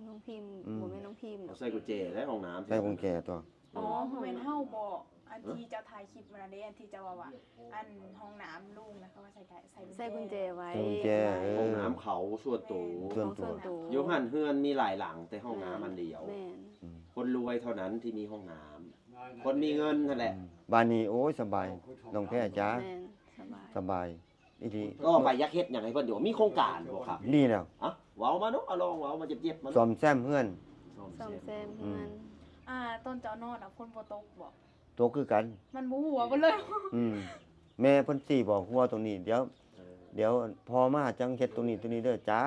ນ້ອງພິມ ອືມ ບໍ່ແມ່ນນ້ອງພິມ ເຂົາໃສ່ກຸນແຈໃນຫ້ອງນ້ຳ ໃສ່ກຸນແຈຕົວະ. ອໍ ບໍ່ແມ່ນເຮົາບໍ ອັນທີ່ເຈົ້າຖ່າຍຄລິບມື້ນັ້ນເດ້ ອັນທີ່ເຈົ້າວ່າ ອັນຫ້ອງນ້ຳລຸງນະ ເຂົາວ່າໃສ່ ໃສ່ ໃສ່ກຸນແຈໄວ້ ໃສ່ກຸນແຈ. ເອີ ຫ້ອງນ້ຳເຂົາສ່ວນໂຕ ສ່ວນຕົວ ຢູ່ຫັ້ນເຮືອນມີຫຼາຍຫຼັງ ແຕ່ຫ້ອງນ້ຳອັນດຽວ. ແມ່ນ ອືມ ຄົນລວຍເທົ່ານັ້ນທີ່ມີຫ້ອງນ້ຳ ຄົນມີເງິນຫັ້ນແຫຼະ. ອືມ ບາດນີ້ ໂອ້ຍ ສະບາຍ ນ້ອງແພຈ້າ. ແມ່ນ ສະບາຍ ສະບາຍອີ່ຫຼີ. ຕໍ່ໄປຢາກເຮັດຫຍັງໃຫ້ເພິ່ນຢູ່ ມີໂຄງການບໍ່ຄັບ? ມີແລ້ວ. ອະ ເວົ້າມາເນາະ ລອງເວົ້າມາເຈັບໆມາ. ສ້ອມແຊມເຮືອນ ສ້ອມແຊມ ສ້ອມແຊມເຮືອນ. ອືມ ອ່າ ຕອນເຈົ້ານອນນະ ຝົນບໍ່ຕົກບໍ່? ຕົກຄືກັນ ມັນບໍ່ຫົວບໍ່ເລີຍ. ອືມ ແມ່ເພິ່ນຊີ້ບອກ ຫົວຕົງນີ້ ດຽວ ເອີ ດຽວພໍ່ມາຈັ່ງເຮັດຕົງນີ້ຕົງນີ້ເດີຈ້າ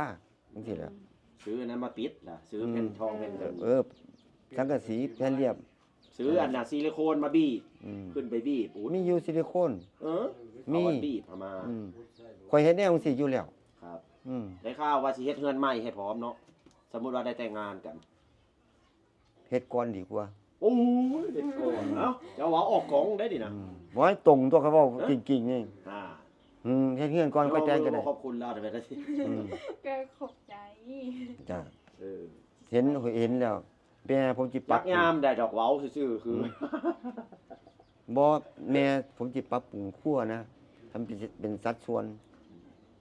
ຈັ່ງຊີ້ແຫຼະ. ອືມ ຊື້ອັນນັ້ນມາຕິດລະ ຊື້ແຜ່ນທອງແຜ່ນ ເອີ ສັງກະສີແຜ່ນລຽບ ຊື້ອັນນ່າ ຊິລິໂຄນມາບີບ. ອືມ ຂຶ້ນໄປບີບ ໂອ້ ມີຢູ່ຊິລິໂຄນ. ເອີ ມີ ເອົາມາບີບເອົາມາ. ອືມ ຂ້ອຍເຮັດແນວຈັ່ງຊີ້ຢູ່ແລ້ວ. ຄັບ ອືມ ໄດ້ຂ່າວວ່າຊິເຮັດເຮືອນໃໝ່ໃຫ້ພ້ອມເນາະ ສົມມຸດວ່າໄດ້ແຕ່ງງານກັນ. ເຮັດກ່ອນດີກວ່າ. ໂອ້ຍ ເຮັດກ່ອນ. ເອົ້າ ເຈົ້າເວົ້າອອກກ້ອງໄດ້ນີ້ນະ. ອືມ ບໍ່ໃຫ້ຕົງຕົວະ ຂ້ອຍເວົ້າ ຮະ ຈິງໆນີ້. ອ່າ ອືມ ເຮັດເຮືອນກ່ອນ ຂ້ອຍແຕ່ງກໍໄດ້. ຂອບຄຸນລາວໄດ້ໄປໄດ້. ອືມ ກໍຂອບໃຈ. ຈ້າ ເອີ ເຫັນ ເຫັນແລ້ວ ແມ່ ຜົມຊິປັບ ຈັກຍາມໃດດອກ ເວົ້າຊື່ໆ ຄື ອືມ ບໍ່ ແມ່ ຜົມຊິປັບປຸງຄົວນະ ທຳເປັນ ເປັນສັດສ່ວນ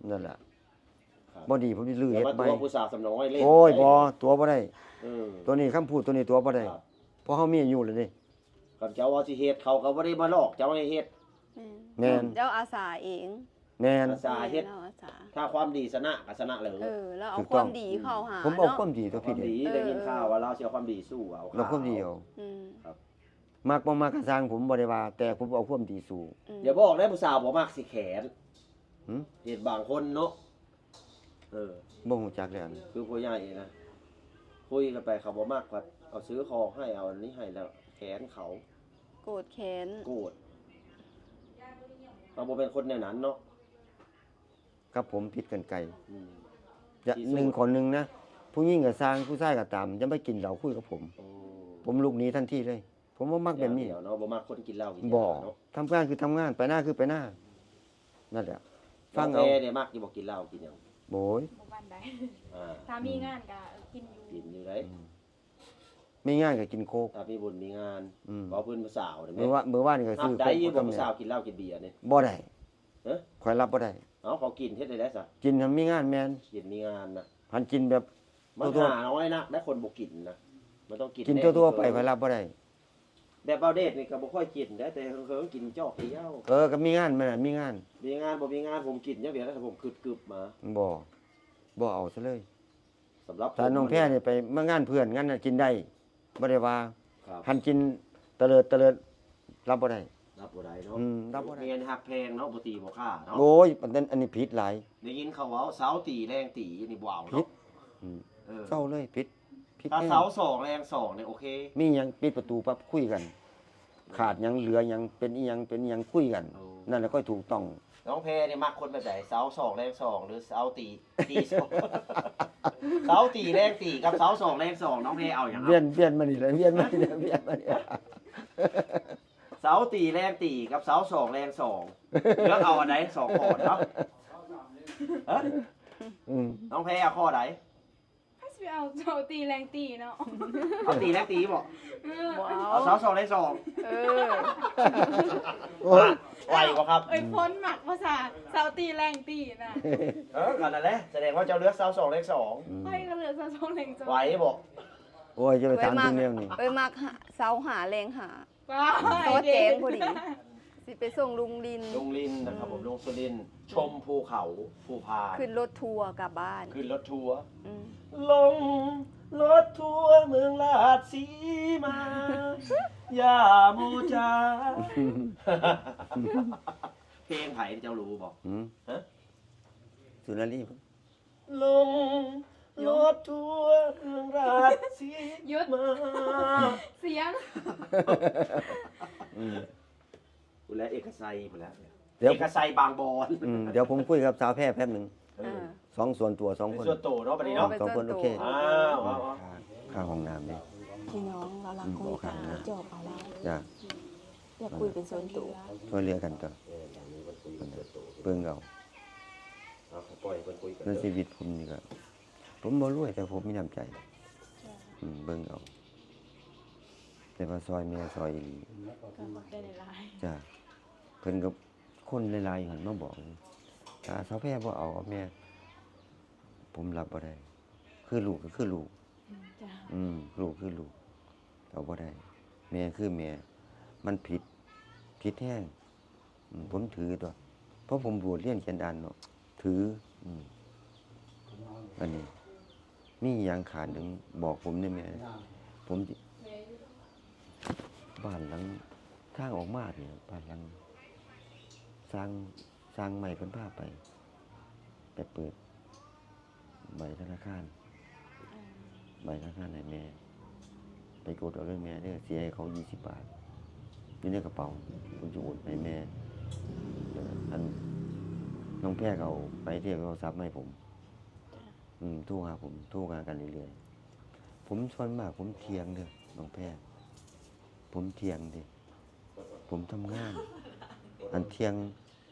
ນັ້ນລະ. ບໍ່ດີ ຜົມຊິຮື້ເຮັດໃໝ່. ຢ່າມາຕົວະຜູ້ສາວສຳນ້ອຍເລີຍ. ໂອ້ຍ ບໍ່ ຕົວະບໍ່ໄດ້. ເອີ ຕົວະນີ້ຄຳພູດ ຕົວະນີ້ຕົວະບໍ່ໄດ້. ຄັບ ເພາະເຮົາມີອາຍຸແລ້ວເດ້. ຄັນເຈົ້າວ່າຊິເຮັດ ເຂົາກໍບໍ່ໄດ້ມາຫຼອກເຈົ້າໃຫ້ເຮັດ. ແມ່ນ ແມ່ນ ເຈົ້າອາສາເອງ. ແມ່ນ ອາສາເຮັດ. ແມ່ນ ເຮົາອາສາ ຖ້າຄວາມດີຊະນະກໍຊະນະເລີຍ. ເອີ ລາວເອົາຄວາມດີເຂົ້າຫາເນາະ. ຜົມເອົາຄວາມດີຕົວະພີ່ເດ້. ເອົາຄວາມດີ ໄດ້ຍິນຂ່າວວ່າລາວຊິເອົາຄວາມດີສູ່ເອົາ. ເອົາຄວາມດີເອົາ. ອືມ ຄັບ ມັກບໍ່ມັກກໍຊ່າງ ຜົມບໍ່ໄດ້ວ່າ ແຕ່ຜົມເອົາຄວາມດີສູ້. ອືມ ຢ່າບອກເດີ ຜູ້ສາວບໍ່ມັກຊິແຂນ. ຫືມ ເຫັນບາງຄົນເນາະ. ເອີ ບໍ່ຮູ້ຈັກແລ້ວ ຄືຜູ້ໃຫຍ່ນະ ຄຸຍກັນໄປ ເຂົາບໍ່ມັກ ພັດເອົາຊື້ຂອງໃຫ້ ເອົາອັນນີ້ໃຫ້ ແລ້ວແຄ້ນເຂົາ ໂກດແຄ້ນ ໂກດ ເຮົາບໍ່ແມ່ນຄົນແນວນັ້ນເນາະ. ກັບຜົມຜິດກັນໄກ ອືມ ຢ່າ ທີ່ສຸດ ໜຶ່ງ ຂໍ້ໜຶ່ງນະ ຜູ້ຍິງກໍຊ່າງ ຜູ້ຊາຍກໍຕາມ ຢ່າມາກິນເຫຼົ້າຄຸຍກັບຜົມ ໂອ້ ຜົມລຸກໜີທັນທີເລີຍ. ຜົມບໍ່ມັກແບບນີ້ ແນວດຽວເນາະ ບໍ່ມັກຄົນກິນເຫຼົ້າກິນຢາ ບໍ່ ເນາະ ທຳງານຄືທຳງານ ໄປນາຄືໄປນາ ນັ້ນແຫຼະ ຟັງເອົາ. ແຕ່ໄດ້ມັກຢູ່ບໍ່ ກິນເຫຼົ້າກິນຫຍັງ? ໂອ້ຍ ບໍ່ປານໃດ ອ່າ ຖ້າມີງານກໍ ເອີ ກິນຢູ່ ກິນຢູ່ໄດ໋ ອືມ ມີງານກໍກິນໂຄກ ຖ້າມີບຸນມີງານ ອືມ ເວົ້າພື້ນຜູ້ສາວໄດ້ແມະ ມື້ວານ ມື້ວານນີ້ກໍຊື້ໂຄກ ໄດ້ຢູ່ບໍ່ ຜູ້ສາວກິນເຫຼົ້າກິນເບຍນີ້? ບໍ່ໄດ້ ຮະ ຂ້ອຍຮັບບໍ່ໄດ້. ເອົ້າ ເຂົາກິນເຮັດໄດ້ໃດຊະ? ກິນຫັ້ນມີງານແມ່ນ ກິນມີງານນະ ຫັ້ນກິນແບບ ມັນ ທົ່ວໆ ຫານ້ອຍນັກໄດ໋ ຄົນບໍ່ກິນນະ ມັນຕ້ອງກິນ ກິນທົ່ວໆໄປ ແນ່ ຂ້ອຍຮັບບໍ່ໄດ້. ແບບບ່າວເດດນີ້ກໍບໍ່ຄ່ອຍກິນໄດ໋ ແຕ່ເຫິງໆກິນຈອກດຽວ ເອີ ກໍມີງານ ມັນນະມີງານ ມີງານບໍ່ມີງານ ຜົມກິນຢ່າງດຽວ ຖ້າຜົມຄຶດກຶບມາ ບໍ່ ບໍ່ເອົາຊະເລີຍ. ສຳລັບ ຖ້ານ້ອງແພນີ້ໄປມາງານເພື່ອນ ງານນັ້ນກິນໄດ້ ບໍ່ໄດ້ວ່າ ຄັບ ຄັນກິນຕະເລີດຕະເລີດ ຮັບບໍ່ໄດ້ ຮັບບໍ່ໄດ້ເນາະ ອືມ ຮັບບໍ່ໄດ້. ແມ່ນຮັກແພງເນາະ ບໍ່ຕີບໍ່ຂ້າເນາະ ໂອ້ຍ ອັນນັ້ນ ອັນນີ້ຜິດຫຼາຍ ໄດ້ຍິນເຂົາເວົ້າ ເຊົ້າຕີແລງຕີນີ້ບໍ່ເອົາ ຜິດ ເນາະ ອືມ ເອີ ເຊົາເລີຍ ຜິດ ຜິດ ຖ້າ ແຮງ ເຊົ້າສອງແລງສອງນີ້ໂອເຄ ມີຫຍັງປິດປະຕູປັບຄຸຍກັນ ຂາດຫຍັງເຫຼືອຫຍັງ ເປັນອີ່ຫຍັງເປັນອີ່ຫຍັງຄຸຍກັນ ໂອ້ ນັ້ນແຫຼະຄ່ອຍຖືກຕ້ອງ. ນ້ອງແພນີ້ມັກຄົນແບບໃດ? ເຊົ້າສອງແລງສອງ ຫຼືເຊົ້າຕີ ຕີສອງ ເຊົ້າຕີແລງຕີກັບເຊົ້າສອງແລງສອງ ນ້ອງແພເອົາຫຍັງ? ວຽນ ວຽນມານີ້ແຫຼະ ວຽນມານີ້ແຫຼະ ວຽນມານີ້ ເຊົ້າຕີແລງຕີກັບເຊົ້າສອງແລງສອງ ເລືອກເອົາອັນໃດ? ສອງຂໍ້ນີ້ເນາະ ຮະ ອືມ ນ້ອງແພເອົາຂໍ້ໃດ? ໃຜຊິເອົາເຈົ້າຕີແລງຕີເນາະ ເອົາຕີແລງຕີບໍ່? ເອີ ບໍ່ເອົາ ເອົາເຊົ້າສອງແລງສອງ ເອີ ໂອ້ຍ ໄຫວບໍ່ຄັບ? ເອີຍ ພົ້ນມັກພາສາເຊົ້າຕີແລງຕີນະ ເອີ ກໍນັ້ນແຫຼະ ສະແດງວ່າເຈົ້າເລືອກເຊົ້າສອງແລງສອງ ອືມ ຂ້ອຍກໍເລືອກເຊົ້າສອງແລງສອງ ໄຫວບໍ່? ໂອ້ຍ ຢ່າໄປຖາມ ເອີຍ ມັກ ແນວນີ້ ເອີຍ ມັກເຊົ້າຫ້າແລງຫ້າ ວ້າ ໂຕແຈ້ງພໍດີ ຊິໄປສົ່ງລຸງລິນ ລຸງລິນນະຄັບ ອືມ ຜົມ ລຸງສຸລິນ ຊົມພູເຂົາພູພານ ຂຶ້ນລົດທົວກັບບ້ານ ຂຶ້ນລົດທົວ ອືມ ລົງລົດທົວເມືອງລາດສີມາ ຢ່າໂມຈາ ເພງໃຜເຈົ້າຮູ້ບໍ່? ຫືມ ຮະ ສຸນາລີ ລົງລົດທົວເມືອງລາດສີ ຢຸດ ມາ ສຽງ ອືມ ພຸ້ນແຫຼະ ເອກະໄຊພຸ້ນແຫຼະ ດຽວ ເອກະໄຊບາງບອນ ອືມ ດຽວຜົມຄຸຍກັບສາວແພແປັບໜຶ່ງ ເອີ ອ່າ ສອງສ່ວນຕົວ ສອງຄົນ ເປັນສ່ວນໂຕເນາະ ບັດນີ້ເນາະ ເປັນສ່ວນໂຕ ໂອເຄ ອ່າ ເອົາ ເອົາ ຄ່າ ຄ່າຫ້ອງນ້ຳເດ້ ພີ່ນ້ອງລາວ ອືມ ຄຸຍກັນ ເອົາຄ່າຫ້ອງນ້ຳ ຈອບເອົາລາວ ຈ້າ ຢາກຄຸຍເປັນສ່ວນໂຕ ຊ່ວຍເຫຼືອກັນຕົວະ ເບິ່ງເອົາ ເອົາ ໃຫ້ປ່ອຍເພິ່ນຄຸຍກັນ ໃນຊີວິດຜົມນີ້ກໍ ຜົມບໍ່ລວຍ ແຕ່ຜົມມີນ້ຳໃຈ ອືມ ເບິ່ງເອົາ ແຕ່ວ່າຊ່ອຍແມ່ຊ່ອຍອີ່ຫຼີ ກໍຂອບໃຈຫຼາຍໆ ຈ້າ ເພິ່ນກໍ ຄົນຫຼາຍໆຢູ່ຫັ້ນມາບອກ ຖ້າສາວແພບໍ່ເອົາ ເອົາແມ່ ຜົມຮັບບໍ່ໄດ້ ຄືລູກກໍຄືລູກ ອືມ ຈ້າ ອືມ ລູກຄືລູກ ເອົາບໍ່ໄດ້ ແມ່ຄືແມ່ ມັນຜິດ ຜິດແຮງ ອືມ ຜົມຖືຕົວະ ເພາະຜົມບວດຮຽນຂຽນອ່ານເນາະ ຖື ອືມ ອັນນີ້ ມີຫຍັງຂາດຫຍັງບອກຜົມແດ່ແມ່ ຜົມຊິ ບ້ານຫຼັງ ທາງອອກມານີ້ ບ້ານຫຼັງ ຊ່າງ ຊ່າງໄມ້ເພິ່ນພາໄປ ໄປເປີດໃບທະນາຄານ ໃບທະນາຄານໃຫ້ແມ່ ໄປກົດເອົາເດີແມ່ເດີ ເສຍໃຫ້ເຂົາຍີ່ສິບບາດ ຢູ່ໃນກະເປົາ ຜົມຈະໂອນໃຫ້ແມ່ ອັນ ນ້ອງແພກໍເອົາໄປ ເທກໂທລະສັບມາໃຫ້ຜົມ ອືມ ໂທຫາຜົມ ໂທຫາກັນເລື້ອຍໆ ຜົມສ່ວນມາກ ຜົມທ່ຽງເດີ ນ້ອງແພ ຜົມທ່ຽງເດ້ ຜົມທຳງານ ອັນທ່ຽງ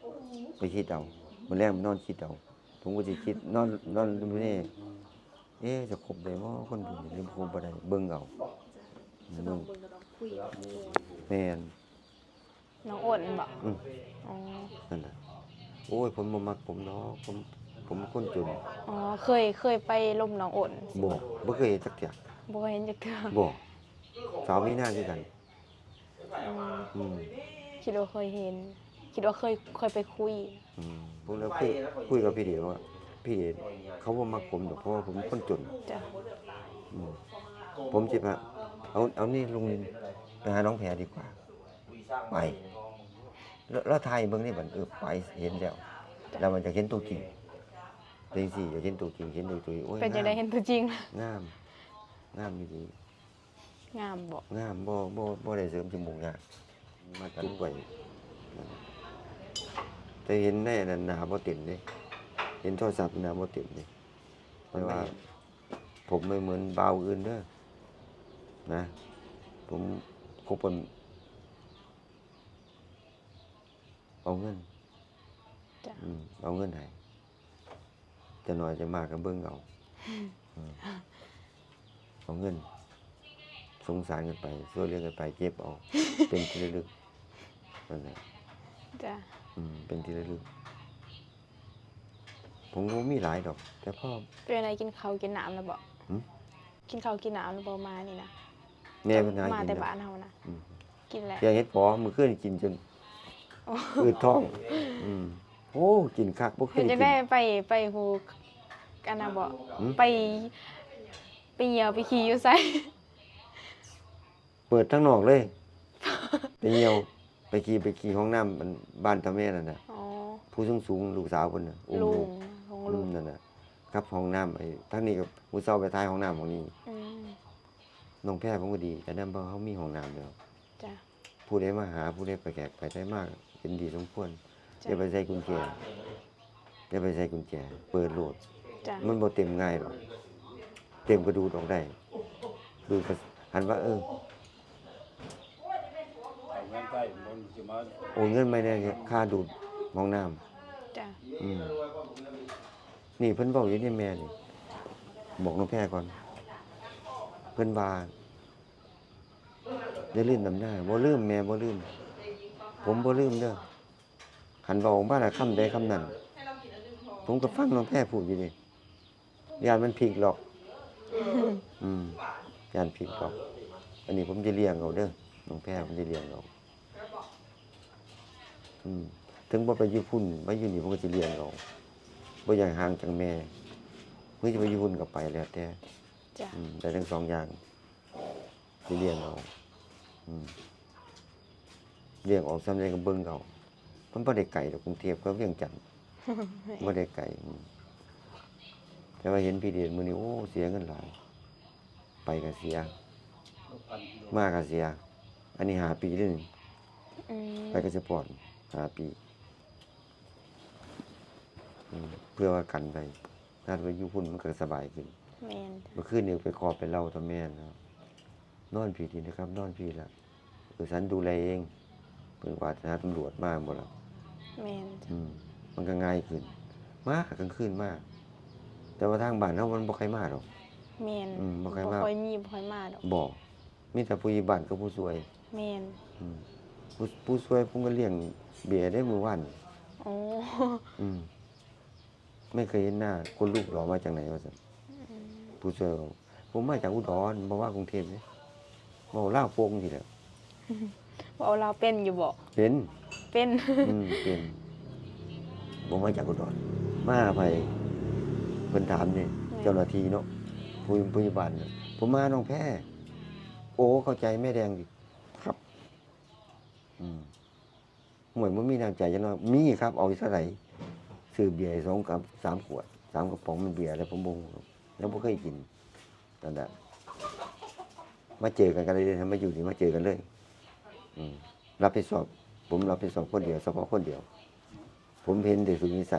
ໄປຄິດເອົາ ມື້ແລງໄປນອນຄິດເອົາ ຜົມກໍຊິຄິດ ນອນ ນອນຢູ່ນີ້ ເອ ຈະຄົບໄດ້ບໍ່ຄົນຜູ້ນີ້ ຫຼືຄົບບໍ່ໄດ້ ເບິ່ງເອົາ ຈະຕ້ອງເບິ່ງ ກໍຕ້ອງຄຸຍກັບໝູ່ ແມ່ນ ນ້ອງໂອນແມ່ນບໍ່? ອືມ ອໍ ນັ້ນນະ ໂອ້ຍ ຜົມບໍ່ມັກຜົມດອກ ຜົມ ຜົມຄົນຈົນ ອໍ ເຄີຍ ເຄີຍໄປລົມນ້ອງໂອນ? ບໍ່ ບໍ່ເຄີຍເຫັນຈັກເທື່ອ ບໍ່ເຫັນຈັກເທື່ອ ບໍ່ ສາວມີນາຄືກັນ ອືມ ອືມ ຄິດວ່າເຄີຍເຫັນ ຄິດວ່າເຄີຍ ເຄີຍໄປຄຸຍ ອືມ ຜົມລະຄຸຍ ຄຸຍກັບພີ່ເດດວ່າ ພີ່ເດດເຂົາບໍ່ມັກຜົມດອກ ເພາະວ່າຜົມຄົນຈົນ ຈ້ະ ອືມ ຜົມຊິວ່າ ເອົາ ເອົານີ້ລຸງ ໄປຫານ້ອງແພດີກວ່າ ໄປ ລາວ ລາວຖ່າຍໃຫ້ເບິ່ງນີ້ບັດ ເອີ ໄປ ເຫັນແລ້ວ ລາວມັນຢາກເຫັນຕົວຈິງ ເປັນຈັ່ງຊີ້ ຢາກເຫັນຕົວຈິງ ເຫັນໂດຍຕົວເອງ ໂອ້ຍ ເປັນຈັ່ງໃດ ງາມ ເຫັນຕົວຈິງ? ງາມ ງາມອີ່ຫຼີ. ງາມບໍ່? ງາມ ບໍ່ ບໍ່ ບໍ່ໄດ້ເສີມຈະມູກຫຍັງ ມາຕັດໄວ້ ແຕ່ເຫັນໃນອັນນັ້ນໜ້າບໍ່ເຕັມເດ້ ເຫັນໂທລະສັບໜ້າບໍ່ເຕັມເດ້ ແຕ່ວ່າ ຜົມບໍ່ເໝືອນບ່າວອື່ນເດີນະ ຜົມຄົບກັນ ເອົາເງິນ ຈ້ະ ອືມ ເອົາເງິນໃຫ້ ຈັກໜ້ອຍຈັ່ງມາກໍເບິ່ງເອົາ ອືມ ເອົາເງິນ ສົງສານກັນໄປ ຊ່ວຍເຫຼືອກັນໄປ ເກັບເອົາ ເປັນທີ່ລະລຶກ ນັ້ນແຫຼະ ຈ້ະ ອືມ ເປັນທີ່ລະລຶກ. ຜົມກໍບໍ່ມີຫຼາຍດອກ ແຕ່ພໍ ເປັນຈັ່ງໃດ ກິນເຂົ້າກິນນ້ຳແລ້ວບໍ່? ຫື? ກິນເຂົ້າກິນນ້ຳແລ້ວບໍ່ ມານີ້ນະ? ແມ່ເພິ່ນຫາ ມາແຕ່ບ້ານເຮົານະ ອືມ ກິນແລ້ວ ເຮັດພໍ ມື້ຄືນກິນຈົນ ໂອ້ ອືດທ້ອງ ອືມ ໂອ້ ກິນຄັກ ບໍ່ເຄີຍກິນ ເຮັດຈັ່ງໃດ ໄປ ໄປຮູ້ ອັນນັ້ນບໍ່? ຫື? ໄປ ໄປຍ່ຽວໄປຂີ້ຢູ່ໃສ? ເປີດທາງນອກເລີຍ ໄປຍ່ຽວ ໄປຂີ້ ໄປຂີ້ຫ້ອງນ້ຳ ອັນ ບ້ານຕາແມ່ນັ້ນນະ ອໍ ຜູ້ສູງໆ ລູກສາວເພິ່ນນະ ອຸ້ມລູກ ລຸງ ລຸງ ອືມ ນັ້ນນະ ກັບຫ້ອງນ້ຳ ໄອ້ ທາງນີ້ກໍມື້ເຊົ້າໄປຖ່າຍຫ້ອງນ້ຳຫ້ອງນີ້ ອືມ ນ້ອງແພ ຜົມກໍດີໃຈນຳ ເພາະເຮົາມີຫ້ອງນ້ຳແລ້ວ ຈ້ະ ຜູ້ໃດມາຫາ ຜູ້ໃດໄປແຂກໄປໃສມາ ເຫັນດີສົມຄວນ ຈ້ະ ຢ່າໄປໃສ່ກຸນແຈ ຢ່າໄປໃສ່ກຸນແຈ ເປີດໂລດ ຈ້ະ ມັນບໍ່ເຕັມງ່າຍດອກ ເຕັມກໍດູດອອກໄດ້ ດູດກໍ ຄັນວ່າ ເອີ ເອົາເງິນໃຊ້ ມັນຊິມາ ໂອນເງິນໃໝ່ແດ່ ຄ່າດູດຫ້ອງນ້ຳ ຈ້ະ ອືມ ນີ້ເພິ່ນເວົ້າຢູ່ເດ້ແມ່ນີ້ ບອກນ້ອງແພກ່ອນ ເພິ່ນວ່າ ຢ່າລືມນຳນາ ບໍ່ລືມແມ່ ບໍ່ລືມ ຜົມບໍ່ລືມເດີ ຄັນເວົ້າອອກມາແລ້ວຄຳໃດຄຳນັ້ນ ຜົມກໍຟັງນ້ອງແພພູດຢູ່ເດ້ ຢ້ານມັນພິກລັອກ ອືມ ຢ້ານພິກລັອກ ອັນນີ້ຜົມຈະລ້ຽງເອົາເດີ ນ້ອງແພ ຜົມຈະລ້ຽງເອົາ ອືມ ເຖິງບໍ່ໄປຢູ່ພຸ້ນ ໄປຢູ່ນີ້ ຜົມກໍຈະລ້ຽງເອົາ ບໍ່ຢາກຫ່າງຈາກແມ່ ເພິ່ນຈະໄປຢູ່ພຸ້ນກໍໄປ ແລ້ວແຕ່ ຈ້ະ ອືມ ໄດ້ທັງສອງຢ່າງ ຊິລ້ຽງເອົາ ອືມ ລ້ຽງອອກສ່ຳໃດກໍເບິ່ງເອົາ ມັນບໍ່ໄດ້ໄກດອກ ກຸງເທບກັບວຽງຈັນ ບໍ່ໄດ້ໄກ ອືມ ແຕ່ວ່າເຫັນພີ່ເດດມື້ນີ້ ໂອ້ ເສຍເງິນຫຼາຍ ໄປກໍເສຍ ມາກໍເສຍ ອັນນີ້ຫ້າປີເດ້ນີ້ ອືມ ໄປກໍສະປອດຫ້າປີ ອືມ ເພື່ອວ່າກັນໄວ້ ຖ້າໄປຢູ່ພຸ້ນມັນກໍສະບາຍຂຶ້ນ ແມ່ນ ເມື່ອຄືນນີ້ໄປຂໍໄປເລົ່າກັບແມ່ນະ ນອນພີ້ນີ້ນະຄັບ ນອນພີ້ລະ ເອີ ສັນດູແລເອງ ເພິ່ນວ່າທະຫານຕຳຫຼວດມາບໍ່ລະ ແມ່ນ ອືມ ມັນກໍງ່າຍຂຶ້ນ ມາກາງຄືນມາ ແຕ່ວ່າທາງບ້ານເຮົາມັນບໍ່ຄ່ອຍມາດອກ ແມ່ນ ອືມ ບໍ່ຄ່ອຍມາ ບໍ່ຄ່ອຍມີ ບໍ່ຄ່ອຍມາດອກ ບໍ່ ມີແຕ່ຜູ້ໃຫຍ່ບ້ານກັບຜູ້ຊ່ວຍ ແມ່ນ ອືມ ຜູ້ ຜູ້ຊ່ວຍເພິ່ນກໍລ້ຽງເບຍເດ້ມື້ວານ ໂອ້ ອືມ ແມ່ເຄີຍເຫັນໜ້າ ຄົນຮູບຫຼໍ່ມາຈາກໃນວ່າຊັ້ນ ອືມ ຜູ້ຊ່ວຍເວົ້າ ຜົມມາຈາກອຸດອນ ບໍ່ມາກຸງເທບເດ້ ເວົ້າລາວໂປ່ງຊີ້ແຫຼະ ເວົ້າລາວເປັນຢູ່ບໍ່? ເປັນ ເປັນ ອືມ ເປັນ ບໍ່ມາຈາກອຸດອນ ມາຫາໃຜ ເພິ່ນຖາມເດ້ ແມ່ນ ເຈົ້າໜ້າທີ່ເນາະ ຜູ້ ຜູ້ໃຫຍ່ບ້ານ ຜົມມານ້ອງແພ ໂອ້ ເຂົ້າໃຈແມ່ແດງ ຄັບ ອືມ ຫ້ວຍ ບໍ່ມີນ້ຳໃຈຈັກໜ້ອຍ ມີຄັບ ເອົາຢູ່ເທົ່າໃດ ຊື້ເບຍສອງກັບສາມຂວດ ສາມກະປ໋ອງ ມັນເບຍແລ້ວ ຜົມບໍ່ຮູ້ ຍັງບໍ່ເຄີຍກິນ ນັ້ນແຫຼະ ມາເຈີກັນກໍໄດ້ເດ້ ມາຢູ່ນີ້ມາເຈີກັນເລີຍ ອືມ ຮັບຜິດຊອບ ຜົມຮັບຜິດຊອບຄົນດຽວ ສະເພາະຄົນດຽວ ຜົມເຫັນແຕ່ສຸດວິໄສ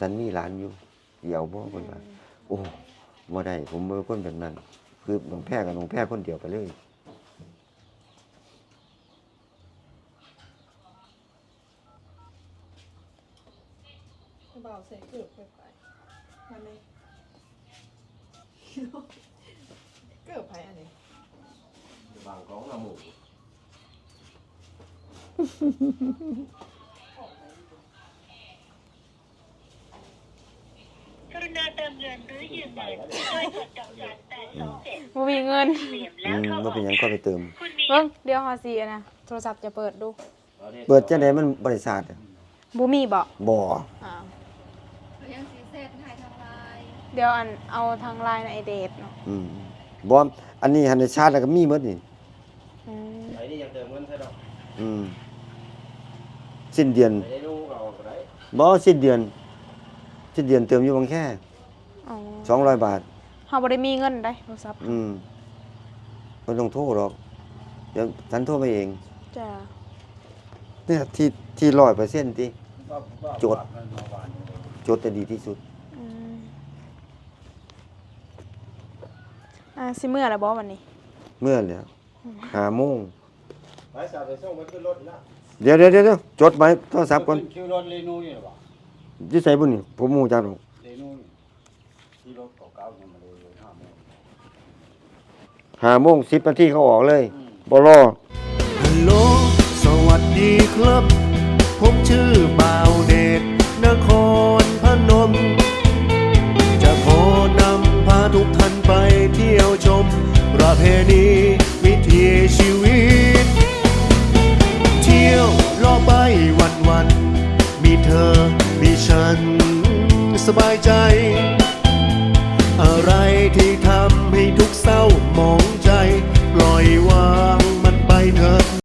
ສັນມີຫຼານຢູ່ ຊິເອົາບໍ່ ເພິ່ນວ່າ ອືມ ໂອ້ ບໍ່ໄດ້ ຜົມບໍ່ແມ່ນຄົນແບບນັ້ນ ຄືນ້ອງແພກັບນ້ອງແພຄົນດຽວໄປເລີຍ ບ່າວໃສ່ເກີບໄປ ໄປ ມາແມ່ ເກີບໃຜອັນນີ້ ບາງກອງນຳໝູ່. ກະລຸນາເຕີມເງິນ ຫຼື ຢືມເງິນ ດ້ວຍກົດດອກຈັນ ແປດສອງເຈັດ ບໍ່ມີເງິນ ອືມ ບໍ່ເປັນຫຍັງ ຄ່ອຍໄປເຕີມ ເບິ່ງ ດຽວເຮົາຊິ ອັນນະ ໂທລະສັບຈະເປີດດູ ເປີດຈັ່ງໃດ ມັນບໍ່ໄດ້ຊາດ ບໍ່ມີບໍ່? ບໍ່ ອ້າວ ດຽວ ອັນ ເອົາທາງລາຍນະ ໄອເດດເນາະ ອືມ ບໍ່ ອັນນີ້ຫັ້ນ ໄດ້ຊາດແລ້ວກໍມີໝົດນີ້ ອືມ ໄປນີ້ຍັງເຕີມເງິນໃສ່ດອກ ອືມ ສິ້ນເດືອນ ໄປໄດ້ລູກເອົາກໍໄດ້ ບໍ່ ສິ້ນເດືອນ ສິ້ນເດືອນເຕີມຢູ່ບາງແຄ ອໍ ສອງຮ້ອຍບາດ. ເຮົາບໍ່ໄດ້ມີເງິນໃດໂທລະສັບ. ອືມ ບໍ່ຕ້ອງໂທດອກ ດຽວສັນໂທມາເອງ. ຈ້າ ເນຍ ທີ່ ທີ່ຮ້ອຍເປີເຊັນຕິ ຈົດ ຈົດຈະດີທີ່ສຸດ. ອືມ ອ່າ ຊິເມືອແລ້ວບໍ່ວັນນີ້? ເມືອແລ້ວ ອືມ ຫ້າໂມງ. ໄປສາ ໄປສົ່ງໄປຂຶ້ນລົດນະ. ດຽວ ດຽວ ດຽວ ດຽວ ຈົດໝາຍໂທລະສັບກ່ອນ. ຂຶ້ນຄິວລົດເຣນູນີ້ລະບໍ່? ຢູ່ໃສບຸນີ້? ຜົມບໍ່ຮູ້ຈັກດອກ. ເຣນູນີ້ ຂີ່ລົດເກົ່າໆ ຍັງມາເລີຍ ຫ້າໂມງ ຫ້າໂມງສິບນາທີເຂົາອອກເລີຍ. ອືມ ບໍ່ລໍ. ຮັລໂຫຼ ສະຫວັດດີຄັບ ຜົມຊື່ບ່າວເດດ ນະຄອນພະນົມ ຈະຂໍນຳພາທຸກທ່ານໄປທ່ຽວຊົມ ປະເພນີວິຖີຊີວິດ ທ່ຽວເລາະໄປວັນໆ ມີເທີມີສັນສະບາຍໃຈ ອະໄລທີ່